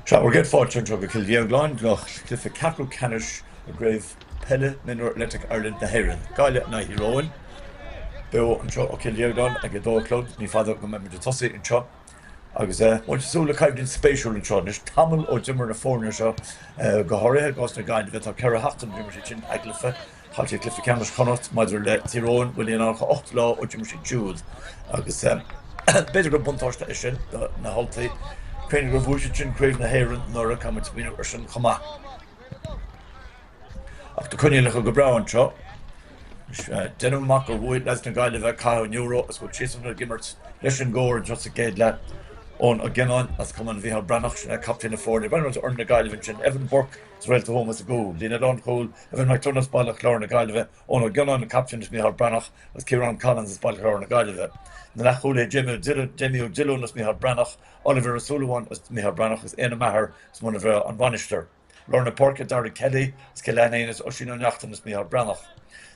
Sea, bhur gcéad fáilte anseo go Cill Dhéagláin do chluiche ceathrú ceannais i gCraobh Peile Mionúr Athletic Ireland na hÉireann, Gaillimh in aghaidh Thír Eoghain. Beo anseo ó Chill Dhéagláin ag 2 a chlog, ní fada go mbeidh muid ag tosaí anseo agus muid ag súil le coimhlint spéisiúil anseo anois. Tamall ó d'imir na foirne seo, go háirithe i gcás na Gaillimhe, tá 4 sheachtain ó d'imir siad sin a gcluiche. Chaill siad cluiche ceannais Chonnacht maidir le Tír Eoghain, bhuel níl ann ach 8 lá ó d'imir siad siúd agus b'fhéidir gur buntáiste é sin do na hUltaigh. Cuimhnigh gur bhuaigh siad sin Craobh na hÉireann anuraidh, caithfidh muid smaoineamh ar sin chomh maith. Ach tá coinníollacha go breá anseo. Deinim amach gur bhuaigh leaids na Gaillimhe cath an Euro agus go bhfuil siadsan ag imirt leis an gcór anseo sa gcéad leath. Eoin Ó Gionnáin as Cumann Mhícheál Breathnach, sin é captaen na foirne. Breathnaíonn muid ar fhoireann na Gaillimhe ansin, Evan Burke as Réalta Thuama sa gcúl, líne lánchúil, Evan McDonagh as Baile Chláir na Gaillimhe, Eoin Ó Gionnáin, an captaen as Mícheál Breathnach agus Ciarán Collins as Baile Chláir na Gaillimhe. Na leathchúlaithe, Jamie Ó Diollúin as Mícheál Breathnach, Oliver Ó Súilleabháin as Mícheál Breathnach agus Éanna Maher as Muine Bhreá, An Mhainistir. Lár na páirce, Darragh Kelly as Cill Ainnín agus Oisín Ó Neachtain as Mícheál Breathnach.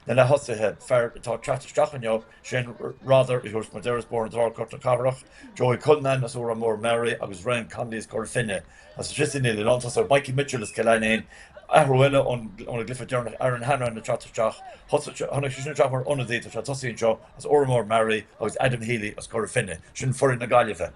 Na leath-thosaithe, fear atá ag teacht isteach inniu, Shane Rather a thabharfas muid air as Bóthar na Trá, Gort an Chathrach, Joey Cullinan as Órán Mór Meáraí agus Ryan Connolly as Cora Finne. Agus ansin sa líne lántosach, Mikey Mitchell as Cill Ainnín, athrú eile ón gcluiche deireanach, Aaron Hanrahan ag teacht isteach, tháinig seisean isteach mar ionadaí, tá sé ag tosaí anseo as Órán Mór Meáraí agus Adam Healy as Cora Finne. Sin foireann na Gaillimhe.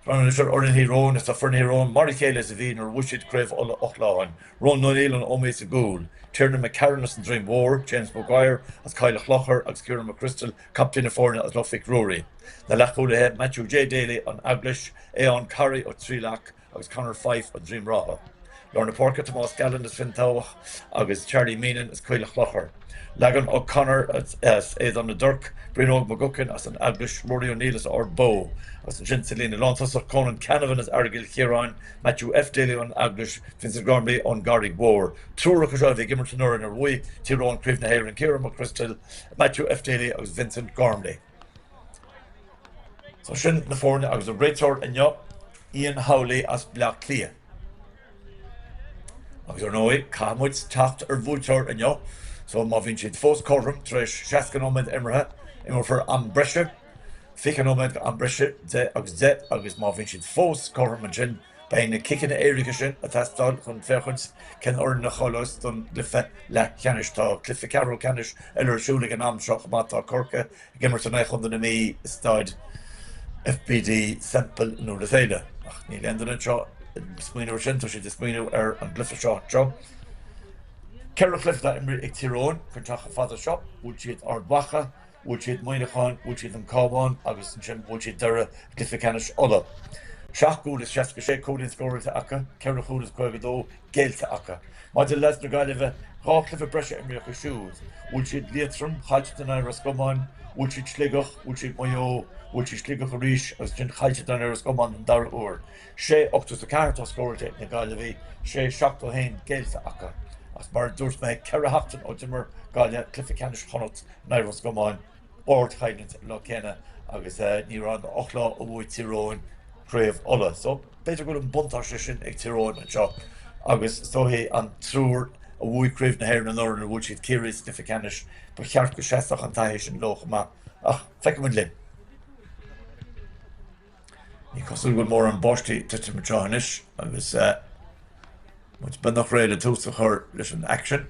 Breathnaíonn anois ar fhoireann Thír Eoghain agus tá foireann Thír Eoghain mar a chéile is a bhí nuair a bhuaigh siad Craobh Uladh 8 lá ó shin. Ronan O'Neill ón Ómaigh sa gcúl, Tiernan McCarron as an Droim Mhór, James Maguire as Coill an Chlochair agus Ciarán McCrystal, captaen na foirne as Loch Mhic Ruairí. Na leathchúlaithe, Matthew J Daly, An Eaglais, Aodhán Carey ó Trí Leac agus Conor Fyfe ó Dhroim Rátha. Lár na páirce, Tomás Gallen as Fionn Tamhach agus Charlie Meenan as Coill an Chlochair. Lagan O'Connor as Éadan na dTorc, Brian Óg McGuckin as An Eaglais, Rory O'Neill as Ard Bó agus ansin sa líne lántosach, Conan Canavan as Aireagal Chiaráin, Matthew F Daly ón Eaglais, Vincent Gormley ón gCarraig Mhór. Triúr acu seo a bhí ag imirt anuraidh nuair a bhuaigh Tír Eoghain Craobh na hÉireann, Ciarán McCrystal, Matthew F Daly agus Vincent Gormley. So sin na foirne agus an réiteoir inniu, Ian Howley as Bleá Cliath. Agus ar ndóigh, caithfidh muid teacht ar bhuaiteoir inniu, so má bhíonn siad fós cothrom tar éis 60 nóiméad imeartha, imreofar am breise, 20 nóiméad am breise, 10 agus 10, agus má bhíonn siad fós cothrom ansin, Beidh na ciceanna éirice sin ag teastáil chun féachaint cén fhoireann a cháileos don gcluiche leathcheannais. Tá cluiche ceathrú ceannais eile ar siúl ag an am seo chomh maith. Tá Corcaigh ag imirt in aghaidh Chontae na Mí i Staid FBD Semple i nDún na Féile. Ach níl aon duine anseo ag smaoineamh ar sin, tá siad ag smaoineamh ar an gcluiche seo anseo. Ceithre chluiche atá imrithe ag Tír Eoghain chun teacht chomh fada seo. Bhuail siad Ard Mhacha. Bhuail siad Muineachán, bhuail siad an Cabhán agus ansin bhuail siad Doire i gcluiche ceannais Uladh. 7 gcúl is 66 cúilín scóráilte acu, 4 chúl is 52 géillte acu. Maidir le leaids na Gaillimhe, dhá chluiche breise imrithe acu siúd. Bhuail siad Liatroim, chaill siad in aghaidh Ros Comáin, bhuail siad Sligeach, bhuail siad Maigh Eo, bhuail siad Sligeach arís agus ansin chaill siad in aghaidh Ros Comáin den dara huair. 6, 84 atá scóráilte ag na Gaillimhigh, 6, 71 géillte acu. Ach mar a dúirt mé, ceithre sheachtain ó d'imir Gaillimh cluiche ceannais Chonnacht, in aghaidh Ros Comáin, ardchoimhlint an lá céanna agus ní raibh ann ach 8 lá ó bhuaigh Tír Eoghain Craobh Uladh. So b'fhéidir go bhfuil an buntáiste sin ag Tír Eoghain anseo agus is dóichí an triúr a bhuaigh Craobh na hÉireann anuraidh nuair a bhuail siad Ciarraí sa gcluiche ceannais, ba cheart go seasfadh an taithí sin leo chomh maith. Ach feicfidh muid linn. Ní cosúil go bhfuil mórán báistí ag titim anseo anois agus muid beagnach réidh le tús a chur leis an aicsean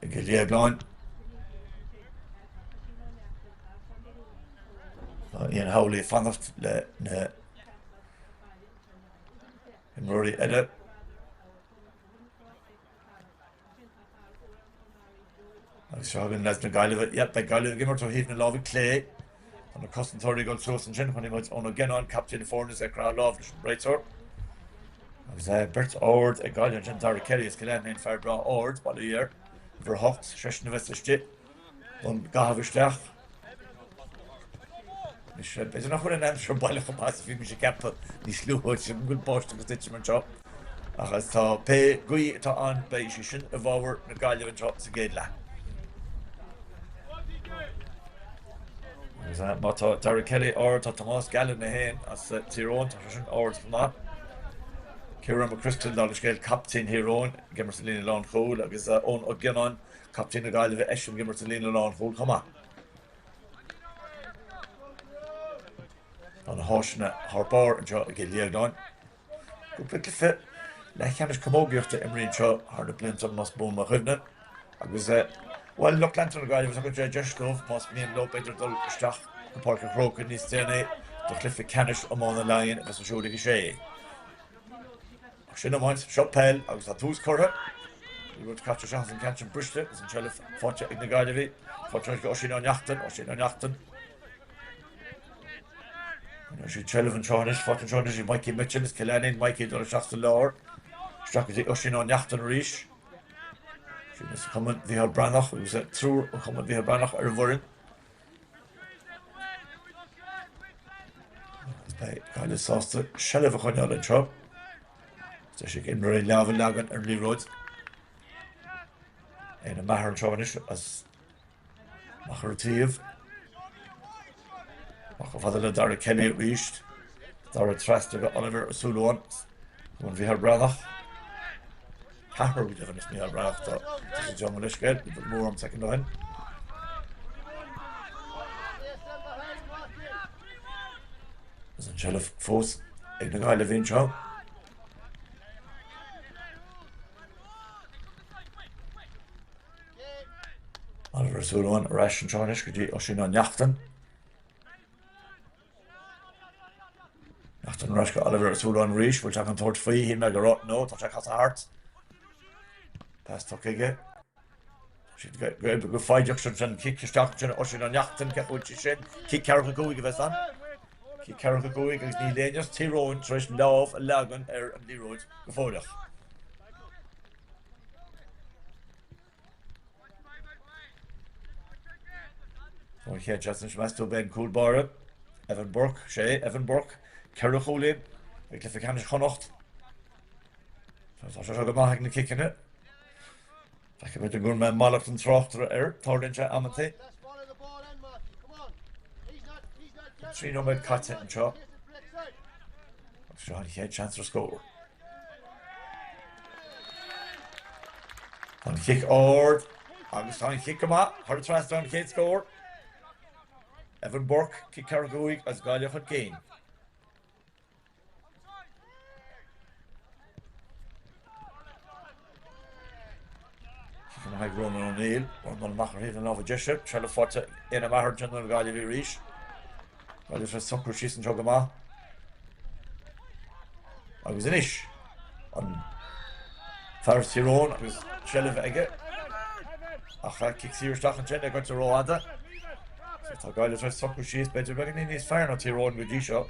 i gCill Dhéagláin. Tá Ian Howley ag fanacht le na himreoirí eile. Agus seo againn leaids na Gaillimhe. Yep, beidh Gaillimh ag imirt ó thaobh na láimhe clé. Tá na cosantóirí ag dul suas ansin. Chonaic muid Eoin Ó Gionnáin, captaen na foirne, is é ag croitheadh lámh leis an réiteoir. Agus eh, beirt ard ag Gaillimh ansin, Dara Kelly as Cill Ainnín, fear breá ard, bail ó Dhia air, uimhir 8, seisean a bheas istigh don gcaitheamh isteach. Anois, b'fhéidir nach bhfuil an aimsir baileach chomh maith is a bhí mise ag ceapadh níos luaithe, sílim go bhfuil báisteach ag titim anseo. Ach is tá pé gaoth atá ann, beidh sí sin i bhfabhar na Gaillimhe anseo sa gcéad leath. Agus má tá Dara Kelly ard, tá Tomás Gallen é féin as Tír Eoghain, tá sé sin ard chomh maith. Ciarán McCrystal, dála an scéil, captaen Thír Eoghain, ag imirt sa líne lánchúil agus Eoin Ó Gionnáin, Captaen na Gaillimhe eisean ag imirt sa líne lánchúil chomh maith. Tá na háiseanna thar barr anseo i gCill Dhéagláin. Cúpla cluiche leathcheannais camógaíochta imrithe anseo thar na blianta más buan mo chuimhne. Agus, bhuel, lucht leanta na Gaillimhe, tugann sé deis dóibh más mian leo b'fhéidir dul isteach go Páirc an Chrócaigh níos déanaí do chluiche ceannais iomána Laighean a bheas ar siúl ag a sé. Ach sin iomáint, seo peil agus tá tús curtha. Liathróid caite isteach as an gceann sin briste agus an tseilbh faighte ag na Gaillimhigh. Faighte ag Oisín Ó Neachtain, Oisín Ó Neachtain. Coinneoidh siad seilbh anseo anois, faighte anseo anois ag Mikey Mitchell as Cill Ainnín, Mikey ag dul isteach sa lár. Isteach go dtí Oisín Ó Neachtain arís. Sin as Cumann Mhícheál Breathnach agus triúr ó Chumann Mhícheál Breathnach ar an bhfoireann. Agus beidh Gaillimh sásta seilbh a choinneáil anseo. Deis ag imreoirí lámh a leagan ar an liathróid. Éanna Maher anseo anois as Machaire Taobh. Amach chomh fada le Dara Kelly arís. Dara trasna go Oliver Ó Súilleabháin. Cumann Mhícheál Breathnach. Ceathrar go deimhin as Mícheál Breathnach tá sa John leithscéal, ní bheadh mórán soicind ó shin. Agus an tseilbh fós ag na Gaillimhigh anseo. Oliver Ó Súilleabháin ar ais anseo anois go dtí Oisín Ó Neachtain. Neachtain ar ais go Oliver Ó Súilleabháin arís, bhfuil sé chun tabhairt faoi, shíl mé go raibh, no, tá sé casadh thart. Pas tugtha aige. Siad go go foighdeach sin sin cic isteach sin Oisín Ó Neachtain cé bhfuil sé sin cic 4 5 a bheas ann. Cic 4 5 agus níl éinne as Tír Eoghain tar éis lámh a leagan ar an liathróid go fóilleach. An chéad seans anois meas tú beidh an cúl báire Evan Burke, sé Evan Burke, 4 chúilín ag cluiche ceannais Chonnacht. Tá sé seo go maith ag na ciceanna. Feicfimid an gcuirfidh mé mallacht an tráchtaire air, tarlaíonn sé amantaí. 3 nóiméad caite anseo. Agus seo an chéad seans ar scór. Tá an chic ard agus tá an chic go maith thar an trasnán an chéad scór. Evan Burke, cic 4 5 as Gaillimh chun cinn. Cic amach ag Ronan O'Neill, Ronan amach ar thaobh na láimhe deise, seilbh faighte Éanna Maher ansin do na Gaillimhigh arís. Gaillimh ag socrú síos anseo go maith. Agus anois an fear as Tír Eoghain agus seilbh aige. Ach cic saor isteach ansin ag goil rófhada. So tá Gaillimh tar éis socrú síos b'fhéidir beagáinín níos fearr ná Tír Eoghain go dtí seo.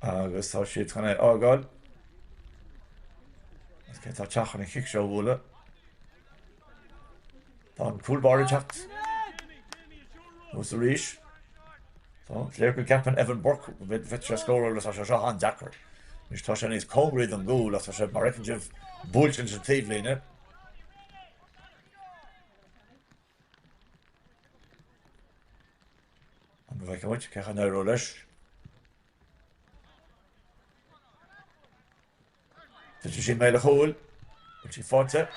Agus tá siad chun é a fhágáil. Agus cé atá ag teacht chun an chic seo a bhualadh? Tá an cúl báire ag teacht anuas arís. Tá is léir go gceapann Evan Burke go bhféadfadh sé scóráil agus tá sé seo an-deacair. Anois tá sé níos cóngaraí don gcúl ach tá sé mar a fheiceann sibh buailte leis an taobhlíne. An bhfeicfidh muid cé chaoi a n-éireoidh leis? Titfidh sí i mbéal an chúil. Bhfuil sí faighte?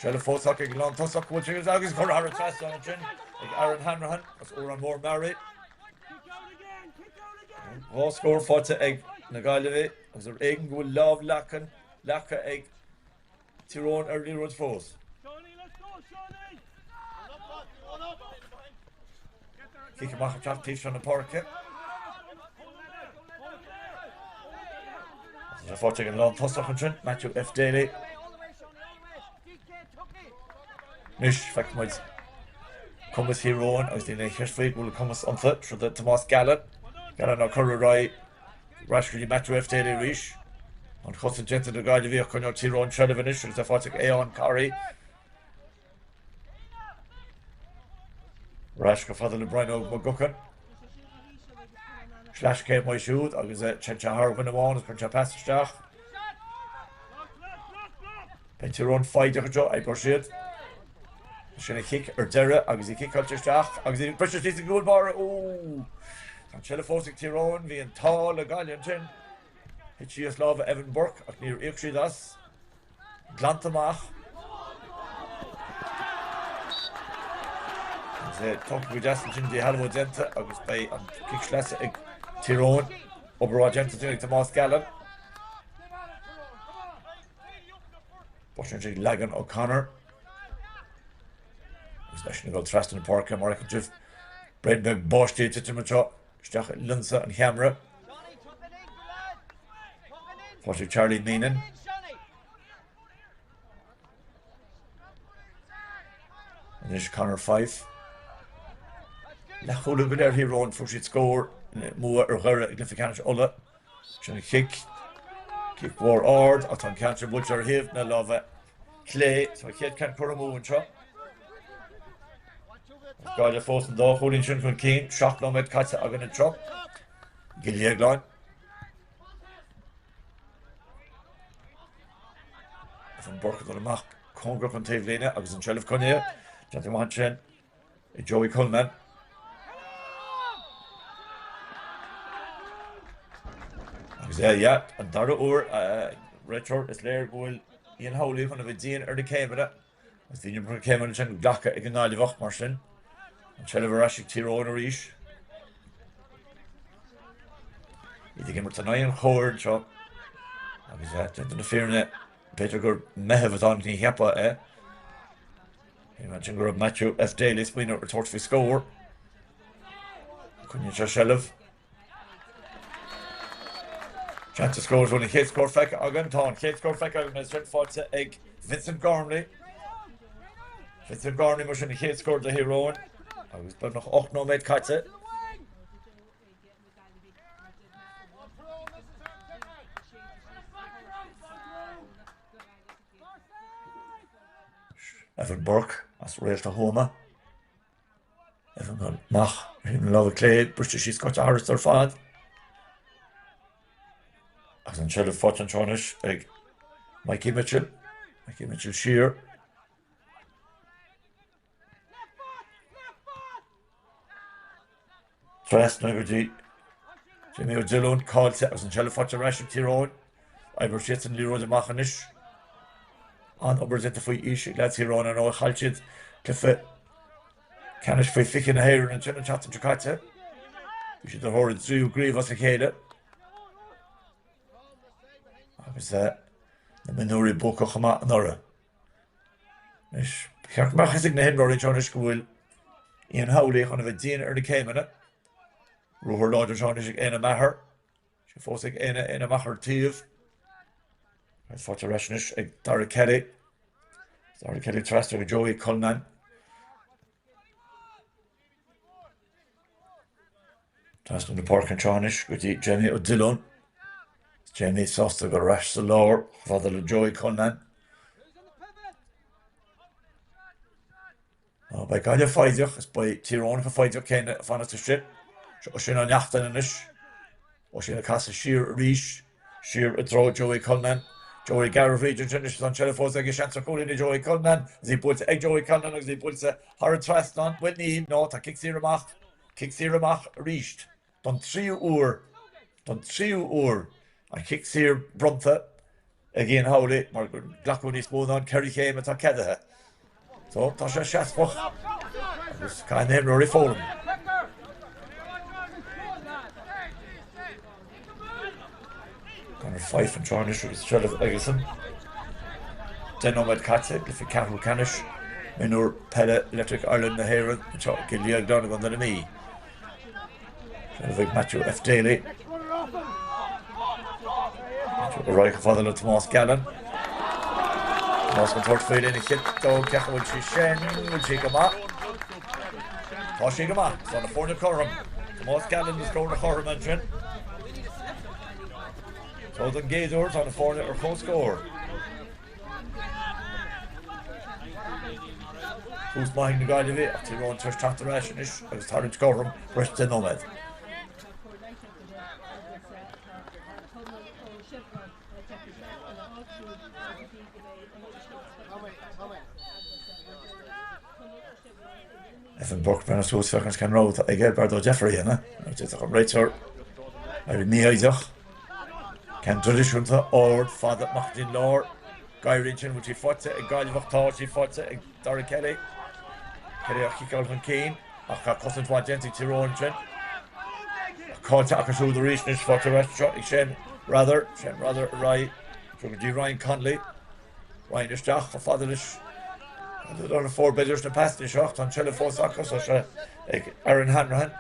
Seilbh fós acu ag an lántosach. Bhfuil sí agus curtha thar an trasnán ansin ag Aaron Hanrahan as Órán Mór Meáraí. Dhá scór faighte ag na Gaillimhigh agus ar éigean go bhfuil lámh leagtha ag Tír Eoghain ar an liathróid fós. Cic amach ag teacht taobh seo na páirce. Tá sé faighte ag an lántosach ansin, Matthew F. Daly. Anois feicfidh muid cumas Thír Eoghain agus níl aon cheist faoi go bhfuil cumas iontu. Seo do Tomás Gallen. Gallen á cur ar aghaidh Ar ais go dtí Matthew F. Daly arís. An chosaint déanta ag na Gaillimhigh ach coinneoidh Tír Eoghain seilbh anois agus é faighte ag Aodhán Carey. Ar ais chomh fada le Brian Óg McGuckin. Sleaschéim uaidh siúd agus téann sé thar dhuine amháin agus cuireann sé pas isteach. Beidh Tír Eoghain foighdeach anseo, oibreoidh siad. Sin an chic ar deireadh agus í ciceáilte isteach agus í briste síos ag an gcúl báire. Ó! Tá an tseilbh fós ag Tír Eoghain, bhí an t-ádh le Gaillimh ansin. Thit sí as lámha Evan Burke ach níor íoc siad as. Glanta amach. Agus é tógtha go deas ansin díshealbhú déanta agus beidh an cic sleasa ag Tír Eoghain. Obair mhaith déanta ansin ag Tomás Gallen. Buailte ansin ag Lagan O'Connor. Agus eisean ag dul trasna na páirce mar a fheiceann sibh. Braon beag báistí ag titim anseo isteach i lionsa an cheamara. Faighte ag Charlie Meenan. Anois Conor Fyfe. Leathchúl go leith ar Thír Eoghain, fuair siad scór i mbua ar Dhoire i gcluiche ceannais Uladh. Sin an chic. Cic mhór ard ach tá an ceann sin buailte ar thaobh na láimhe clé. So an chéad ceann curtha amú anseo. Agus Gaillimh fós an dá chúilín sin chun cinn. 7 nóiméad caite againn anseo i gCill Dhéagláin. Evan Burke ag dul amach cóngarach don taobhlíne agus an tseilbh coinnithe déanta amach ansin ag Joey Coleman. Agus é, yeah, an dara huair, réiteoir, is léir go bhfuil Ian Howley chun a bheith dian ar na céimeanna. Agus bhí an iomarca céimeanna ansin glactha ag an nGaillimheach, mar sin, an tseilbh ar ais ag Tír Eoghain arís. Iad ag imirt in aghaidh an chóir anseo agus déanta na fírinne, b'fhéidir gur Meitheamh atá ann, ní cheapfá é. Shíl mé ansin go raibh Matthew F. Daly ag smaoineamh ar tabhairt faoi scór. Coinníonn sé seilbh. Seans ar scór, bhfuil an chéad scór feicthe againn? Tá an chéad scór feicthe againn agus sin faighte ag Vincent Gormley. Vincent Gormley mar sin an chéad scór do Thír Eoghain agus beagnach 8 nóiméad caite. Evan Burke as Réalta Thuama. Evan amach ar thaobh na láimhe clé, briste síos caite thairis ar fad. Agus an tseilbh faighte anseo anois ag Mikey Mitchell. Mikey Mitchell siar. Trasna go dtí Jimmy Ó Diollúin, caillte agus an tseilbh faighte ar ais ag Tír Eoghain. Oibreoidh siadsan an liathróid amach anois. An-obair déanta faoi aois ag leaids Thír Eoghain ar ndóigh. Chaill siad cluiche ceannais faoi 20 na hÉireann ansin an tseachtain seo caite. Bhí siad ar thóir a dtríú gcraobh as a chéile. Agus na mionúirí buacach chomh maith anuraidh. Anois, ba cheart go mbeadh a fhios ag na himreoirí anseo anois go bhfuil Ian Howley chun a bheith dian ar na céimeanna. Ruathar láidir anseo anois ag Éanna Maher. Sé fós ag Éanna, Éanna amach ar an taobh. Agus faighte ar ais anois ag Dara Kelly. Dara Kelly trasna go Joey Cullinan. Trasna na páirce anseo anois go dtí Jamie Ó Diollúin. Jamie sásta dul ar ais sa lár chomh fada le Joey Cullinan. Á, beidh Gaillimh foighdeach is beidh Tír Eoghain chomh foighdeach céanna ag fanacht istigh. Seo Oisín Ó Neachtain anois. Oisín ag casadh siar arís, siar i dtreo Joey Cullinan. Joey ag gearradh thríd ansin anois, tá an tseilbh fós aige, seans ar chúilín ag Joey Cullinan agus í buailte ag Joey Cullinan agus í buailte thar an trasnán. Bhuel níl, nó tá cic saor amach, cic saor amach arís don tríú huair, don tríú huair an chic saor bronnta. ag Ian Howley mar gur glacadh níos mó ná an 4 chéim atá ceadaithe. So, tá sé seasmhach agus caithfidh na himreoirí foghlaim. Conor Fyfe anseo anois agus seilbh aigesan. 10 nóiméad caite, cluiche ceathrú ceannais mionúr peile Electric Ireland na hÉireann anseo i gCill Dhéagláin i gContae na Mí. Seilbh ag Matthew F. Daly. Ar aghaidh chomh fada le Tomás Gallen. Tomás chun tabhairt faoi lena chic dó cé acu bhfuil sí sin, bhfuil sí go maith? Tá sí go maith. Tá na foirne cothrom. Tomás Gallen na scór na cothrom ansin. So don gcéad uair tá na foirne ar comhscór. Tús maith ag na Gaillimhigh ach Tír Eoghain tar éis teacht ar ais anois agus tarraingt cothrom breis 10 nóiméad. Evan Burke breathnú suas féachaint cén rogha atá aige, b'fhearr dó deifir a dhéanamh nó d'fhéadfadh an réiteoir éirí mífhoighdeach. Ceann traidisiúnta, ard, fada, amach go dtí an lár. Éiríonn sin, bhfuil sí faighte ag Gaillimh ach tá sí faighte ag Dara Kelly. Kelly á chiceáil chun cinn ach tá cosaint mhaith déanta ag Tír Eoghain ansin. Caillte acu siúd arís anois faighte ar ais anseo ag Shane Rather. Shane Rather ar aghaidh go dtí Ryan Connolly. Ryan isteach chomh fada leis an dara fór b'fhéidir sna pasanna seo ach tá an tseilbh fós acu so sé ag Aaron Hanrahan.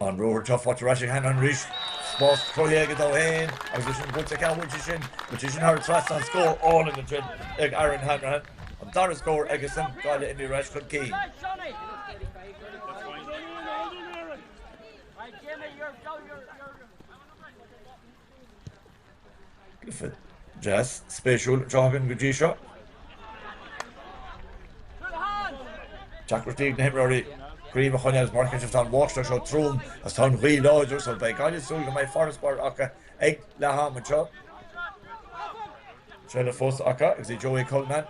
An ruathar seo faighte ar ais ag Hanrahan arís. Spás cruthaithe aige dó féin agus é sin buailte ceann bhfuil sé sin bhfuil sé sin thar an trasnán scór álainn ansin ag Aaron Hanrahan. An dara scór aigesean Gaillimh imithe ar ais chun cinn. Cluiche deas spéisiúil anseo againn go dtí seo. Deacrachtaí ag na himreoirí greim a choinneáil mar tá an bháisteach seo trom agus tá an ghaoth láidir so beidh Gaillimh ag súil go mbeidh farasbarr acu ag leath am anseo. Seilbh fós acu agus í Joey Cullinan.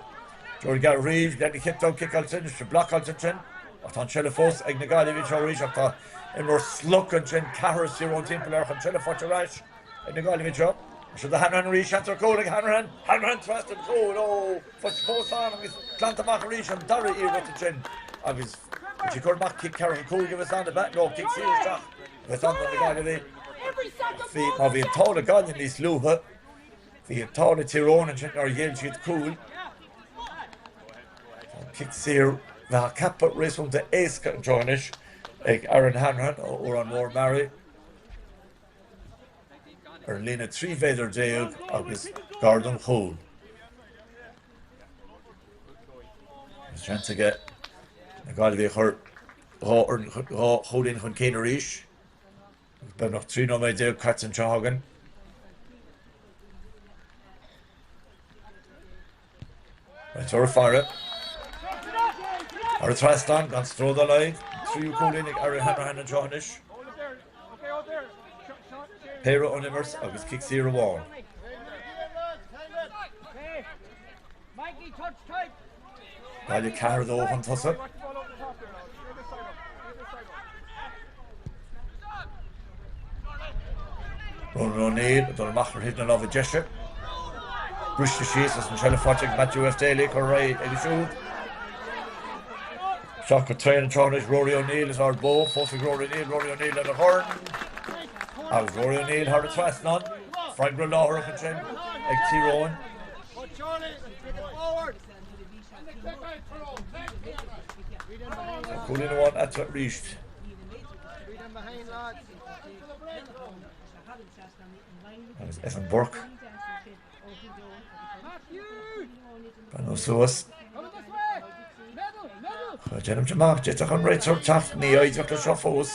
Joey gearr arís, lena chic dó ciceáilte anois, blocáilte ansin ach tá an tseilbh fós ag na Gaillimhigh anseo arís ach tá imreoir slogtha ansin, ceathrar Tír Eoghain timpeall air chun seilbh faighte ar ais ag na Gaillimhigh anseo. Seo do Hanrahan arís, seans ar chúl ag Hanrahan, Hanrahan trasna an chúil, ó, faighte fós ann agus glanta amach arís an dara iarracht ansin agus bhí sé curtha amach cic 45 a bheas ann, ab ea? No, cic saor isteach a bheas ann do na Gaillimhigh. Bhí, má bhí an t-ádh le Gaillimh níos luaithe, Bhí an t-ádh le Tír Eoghain ansin nár ghéill siad cúl. Tá an cic saor bheadh ceaptha réasúnta éasca anseo anois ag Aaron Hanrahan ó Órán Mór Meáraí ar an líne 13 mhéadar agus gar don chúl. Agus seans aige na Gaillimhigh a chur dhá chúilín chun cinn arís. Agus beagnach 13 nóiméad caite anseo againn. Réiteoir ag faire. Thar an trasnán gan stró dá laghad. Tríú cúilín ag Aaron Hanrahan anseo anois. Péire ón imirt agus cic saor amháin. Gaillimh 4, 2 chun tosaigh. Ronan O'Neill ag dul amach ar thaobh na láimhe deise. Briste síos agus an tseilbh faighte ag Matthew F. Daly curtha ar aghaidh aige siúd. Isteach go tréan anseo anois Rory O'Neill as Ard Bó, fós ag Rory O'Neill, Rory O'Neill lena dhorn. Agus Rory O'Neill thar an trasnán. Freagra láithreach ansin ag Tír Eoghain. Tá cúilín amháin eatarthu arís. Agus Evan Burke. Breathnú suas. Déanaimid amach, d'fhéadfadh an réiteoir teacht, ní fhéidir leis seo fós.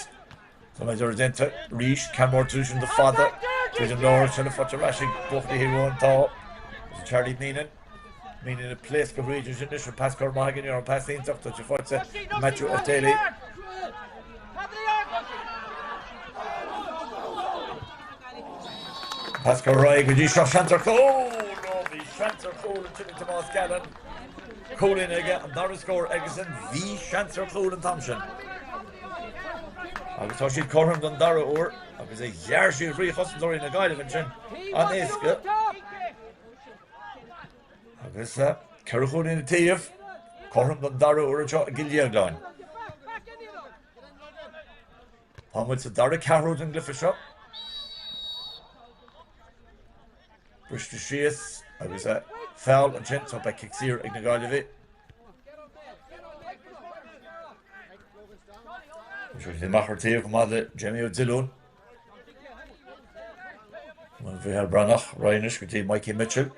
Tá mé dearmad déanta arís, ceann mór tar éis fada tríd an lár, seilbh faighte ar ais ag buachaillí Thír Eoghain, tá Charlie Meenan, Meenan ag pléascadh thríd ansin anois, an pas curtha amach aige, ní raibh an pas iontach, tá sé faighte ag Matthew F. Daly. Pas curtha ar aghaidh go dtí seo, seans ar chúl! Ó, bhí seans ar chúl ansin ag Tomás Gallen. Cúilín aige, an dara scór aigesean, bhí seans ar chúl an t-am sin. Agus tá siad cothrom don dara huair agus a ghearr siad thrí chosantóirí na Gaillimhe ansin an-éasca. Agus 4 chúilín an taobh, cothrom don dara huair anseo i gCill Dhéagláin. Tá muid sa dara ceathrú den gcluiche seo. Briste síos agus feall ansin, so beidh cic saor ag na Gaillimhigh. Seo amach ar taobh chomh maith le Jamie Ó Diollúin. Mhicheál Breathnach ar aghaidh anois go dtí Mikey Mitchell.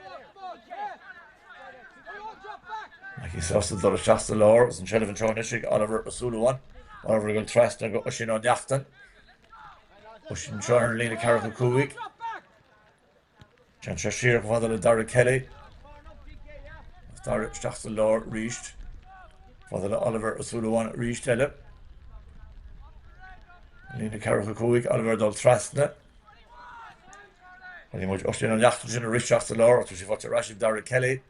Mikey sásta dul isteach sa lár agus an tseilbh anseo anois ag Oliver Ó Súilleabháin. Oliver ag dul trasna go Oisín Ó Neachtain. Oisín anseo ar an líne 45. Téann sé siar chomh fada le Dara Kelly. Agus Dara isteach sa lár arís. Fada le Oliver Ó Súilleabháin arís eile. Líne 45, Oliver dul trasna. Chonaic muid Oisín Ó Neachtain sin arís isteach sa lár, tá sé faighte ar ais ag Dara Kelly.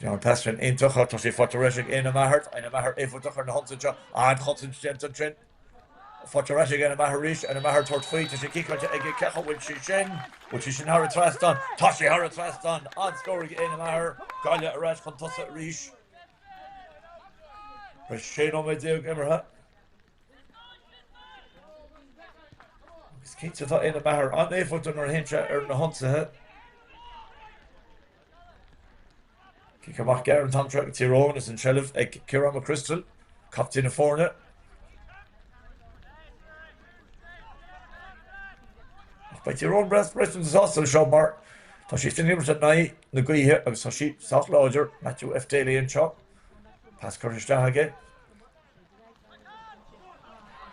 An pas sin iontach, tá sé faighte ar ais ag Éanna Maher, Éanna Maher éifeachtach ar na hionsaithe seo, an-chosaint déanta ansin. Faighte ar ais ag Éanna Maher arís, Éanna Maher ag tabhairt faoi, tá sé ciceáilte aige, cé chaoi bhfuil sí sin? Bhfuil sí sin thar an trasnán? Tá sí thar an trasnán! An-scór ag Éanna Maher, Gaillimh ar ais chun tosaigh arís. Tá 16 nóiméad imeartha. Agus cinnte tá Éanna Maher an-éifeachtach nuair a théann sé ar na hionsaithe. Cic amach gearr an t-am seo ag Tír Eoghain is an tseilbh ag Ciarán McCrystal, captaen na foirne. Ach beidh Tír Eoghain breá sásta leis seo mar tá siad ag imirt in aghaidh na gaoithe agus tá sí sách láidir. Matthew F. Daly anseo. Pas curtha isteach aige.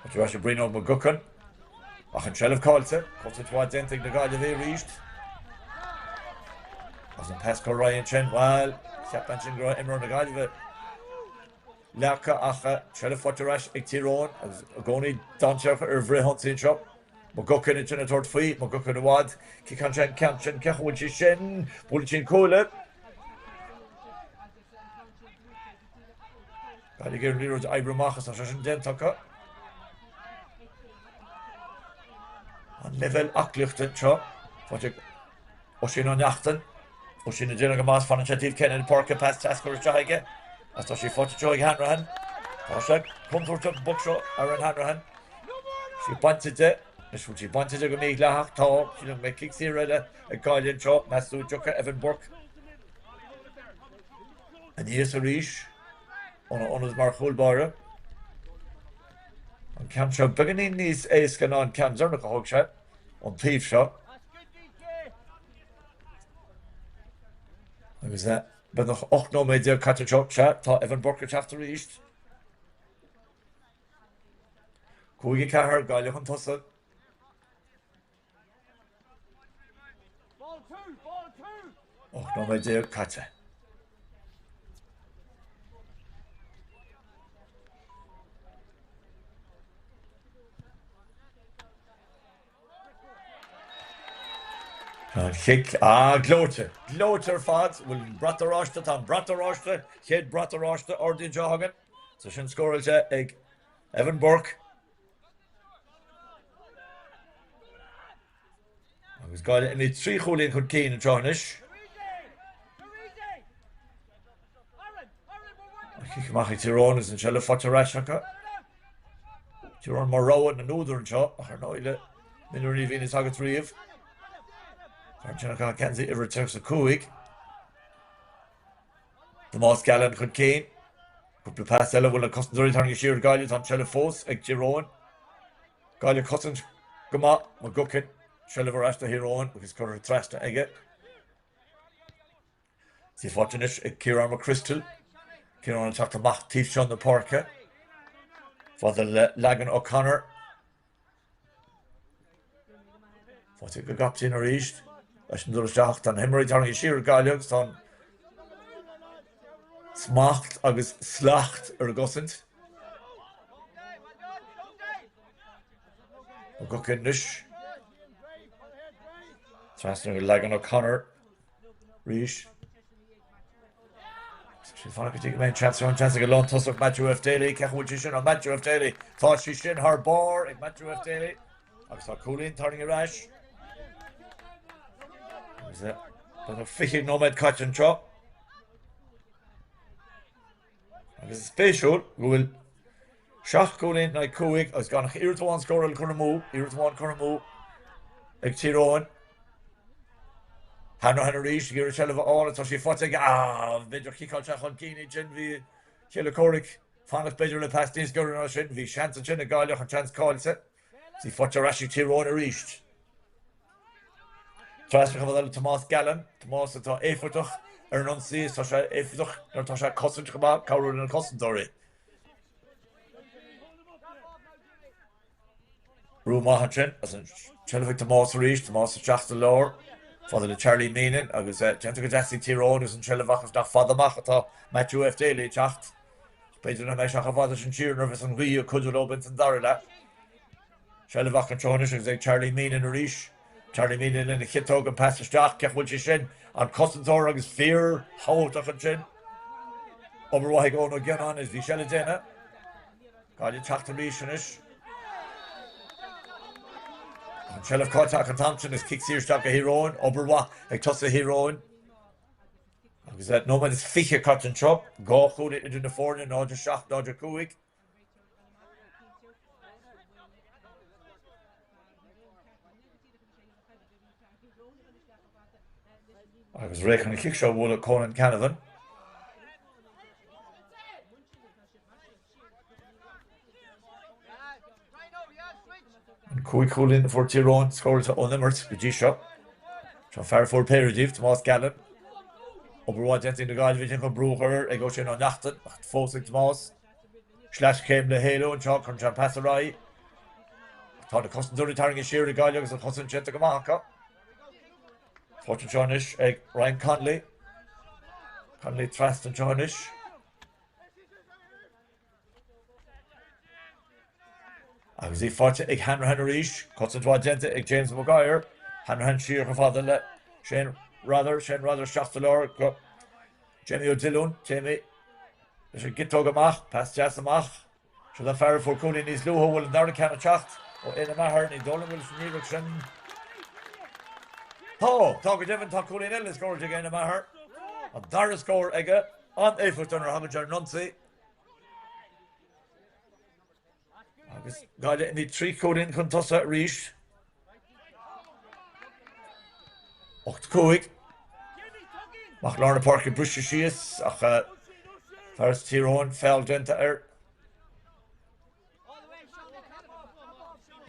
Ar ais ag Brian Óg McGuckin. Ach an tseilbh caillte. Cosaint mhaith déanta ag na Gaillimhigh arís. Agus an pas curtha ar aghaidh ansin. Bhuel, cheap mé ansin go raibh imreoir na Gaillimhe leagtha ach seilbh faighte ar ais ag Tír Eoghain agus i gcónaí dainséarach ar bhfrithionsaí anseo. McGuckin ansin ag tabhairt faoi. McGuckin i bhfad. Ciceann sé an ceann sin. Cé chaoi bhfuil sí sin? Buaileann sí an cuaille. Gaillimh ag iarraidh an liathróid a oibriú amach agus tá sé sin déanta acu. An leibhéal aclaíochta anseo, faighte ag Oisín Ó Neachtain. Oisín ag déanamh go maith, fanann sé taobh céanna na páirce, pas deas curtha isteach aige agus tá sí faighte anseo ag Hanrahan. Tá sé contúirteach an poc seo Aaron Hanrahan. Sí bainte de, anois bhfuil sí bainte de go mídhleathach, tá, sílim go mbeidh cic saor eile ag Gaillimh anseo, meas tú an dtiocfaidh Evan Burke aníos arís óna ionad mar chúl báire. An ceann seo beagáinín níos éasca ná an ceann deireanach a thóg sé ón taobh seo. Agus beagnach 18 nóiméad caite anseo, sea, tá Evan Burke ag teacht arís. 5-4, Gaillimh chun tosaigh. 18 nóiméad caite. An chic, ah, gleoite, gleoite ar fad, bhfuil an brat oráiste, tá an brat oráiste, chéad brat oráiste ardaithe anseo againn, tá sin scóráilte ag Evan Burke. Agus Gaillimh imithe 3 chúilín chun cinn anseo anois. Cic amach ag Tír Eoghain agus an tseilbh faighte ar ais acu. Tír Eoghain mar rogha na n-údar anseo ach ar ndóigh le mionúir ní bhíonn fhios agat riamh. Fear ansin a chaith geansaí uimhir 35. Tomás Gallen chun cinn. Cúpla pas eile, bhfuil na cosantóirí tarraingthe siar ag Gaillimh, tá an tseilbh fós ag Tír Eoghain. Gaillimh ag cosaint go maith, McGuckin, seilbh ar ais do Thír Eoghain agus curtha trasna aige. Is í faighte anois ag Ciarán McCrystal. Ciarán ag teacht amach taobh seo na páirce. Fada le Lagan O'Connor. Faighte ag an gcaptaen arís. Leis an dul isteach, tá na himreoirí tarraingthe siar ag Gaillimh agus tá an smacht agus slacht ar an gcosaint. McGuckin anois. Trasna go Lagan O'Connor arís. Sin fanacht go dtí go mbeidh an seans an seans ag an lántosach Matthew F. Daly cé bhfuil sí sin an Matthew F. Daly tá sí sin thar barr ag Matthew F. Daly agus tá cúilín tarraingthe ar ais. Agus tá 20 nóiméad caite anseo. Agus is spéisiúil go bhfuil 7 gcúilín in aghaidh 5 agus gan ach iarracht amháin scóráil curtha amú, iarracht amháin curtha amú ag Tír Eoghain. Hanrahan arís ag iarraidh seilbh a fháil tá sí faighte aige ah b'fhéidir chiceáil sé chun cinn ansin bhí chéile comhraic fanacht b'fhéidir le pas níos giorra ná sin bhí seans ansin ag Gaillimh an seans caillte. Is í faighte ar ais ag Tír Eoghain arís. Trasna chomh fada le Tomás Gallen, Tomás atá éifeachtach ar an ionsaí is tá sé éifeachtach nuair atá sé ag cosaint chomh maith, cabhrú lena chosantóirí. Brú maith ansin as an tseilbh ag Tomás arís, Tomás isteach sa lár, fada le Charlie Meenan agus déanta go deas ag Tír Eoghain agus an tseilbh ach is nach fada amach atá Matthew F. Daly ag teacht. B'fhéidir nach mbeidh sé chomh fada sin siar nuair a bheas an ghaoth ag cuidiú leo ins an dara leath. Seilbh acu anseo anois agus ag Charlie Meenan arís. Charlie Meenan lena chiotóg an pas isteach. Cé bhfuil sé sin? An cosantóir agus fíor thábhachtach ansin. Obair mhaith ag Eoin Ó Gionnáin is bhí sé le déanamh. Gaillimh teacht arís anois. Ach an tseilbh caillte acu an t-am sin is cic saor isteach do Thír Eoghain. Obair mhaith ag tosaithe Thír Eoghain. Agus nóiméad is 20 caite anseo, 2 chúilín idir na foirne, 0-7, 0-5. Agus réidh chun an chic seo a bhualadh Conan Canavan. An 5 chúilín a fuair Tír Eoghain scóráilte ón imirt go dtí seo. Seo fear a fuair péire díobh, Tomás Gallen. Obair mhaith déanta ag na Gaillimhigh chun brú a chur air ag Oisín Ó Neachtain ach fós ag Tomás. Sleaschéim le héalú anseo, cuireann sé an pas ar aghaidh. Tá na cosantóirí tarraingthe siar ag Gaillimh agus an chosaint déanta go maith acu. Faighte anseo anois ag Ryan Connolly. Connolly trasna anseo anois. Agus í faighte ag Hanrahan arís, cosaint mhaith déanta ag James Maguire. Hanrahan siar chomh fada le Shane Rather, Shane Rather isteach sa lár go Jamie Ó Dillúin, Jamie leis an gciotóg amach, pas deas amach. Seo an fear a fuair cúilín níos luaithe, bhfuil an dara ceann ag teacht ó Éanna Maher, ní dóigh liom go bhfuil san iarracht sin. Tá, tá go deimhin, tá cúilín eile scóráilte ag Éanna Maher. An dara scór aige, an-éifeachtach nuair a thagann sé ar an ionsaí. Agus Gaillimh imithe 3 chúilín chun tosaigh arís. 8 5. Amach lár na páirce briseadh síos ach fear as Tír Eoghain feall déanta air.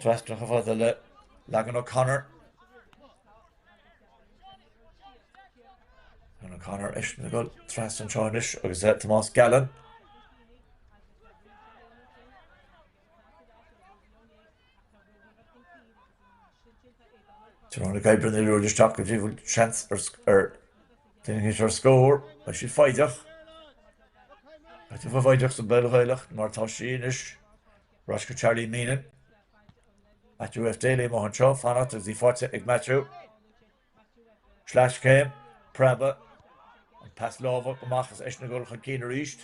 Trasna chomh fada le Lagan O'Connor. Lagan O'Connor eisean ag dul trasna anseo anois agus Tomás Gallen. Tír Eoghain ag oibriú an liathróid isteach go dtí bhfuil seans ar duine ar scór. Beidh siad foighdeach. Beidh siad foighdeach sa bpeil Ghaelach mar tá sí anois. Ar ais go Charlie Meenan. Matthew F. Daly amuigh anseo, fanacht agus í faighte ag Matthew. Sleaschéim, preabadh, an pas láimhe amach is eisean ag dul chun cinn arís.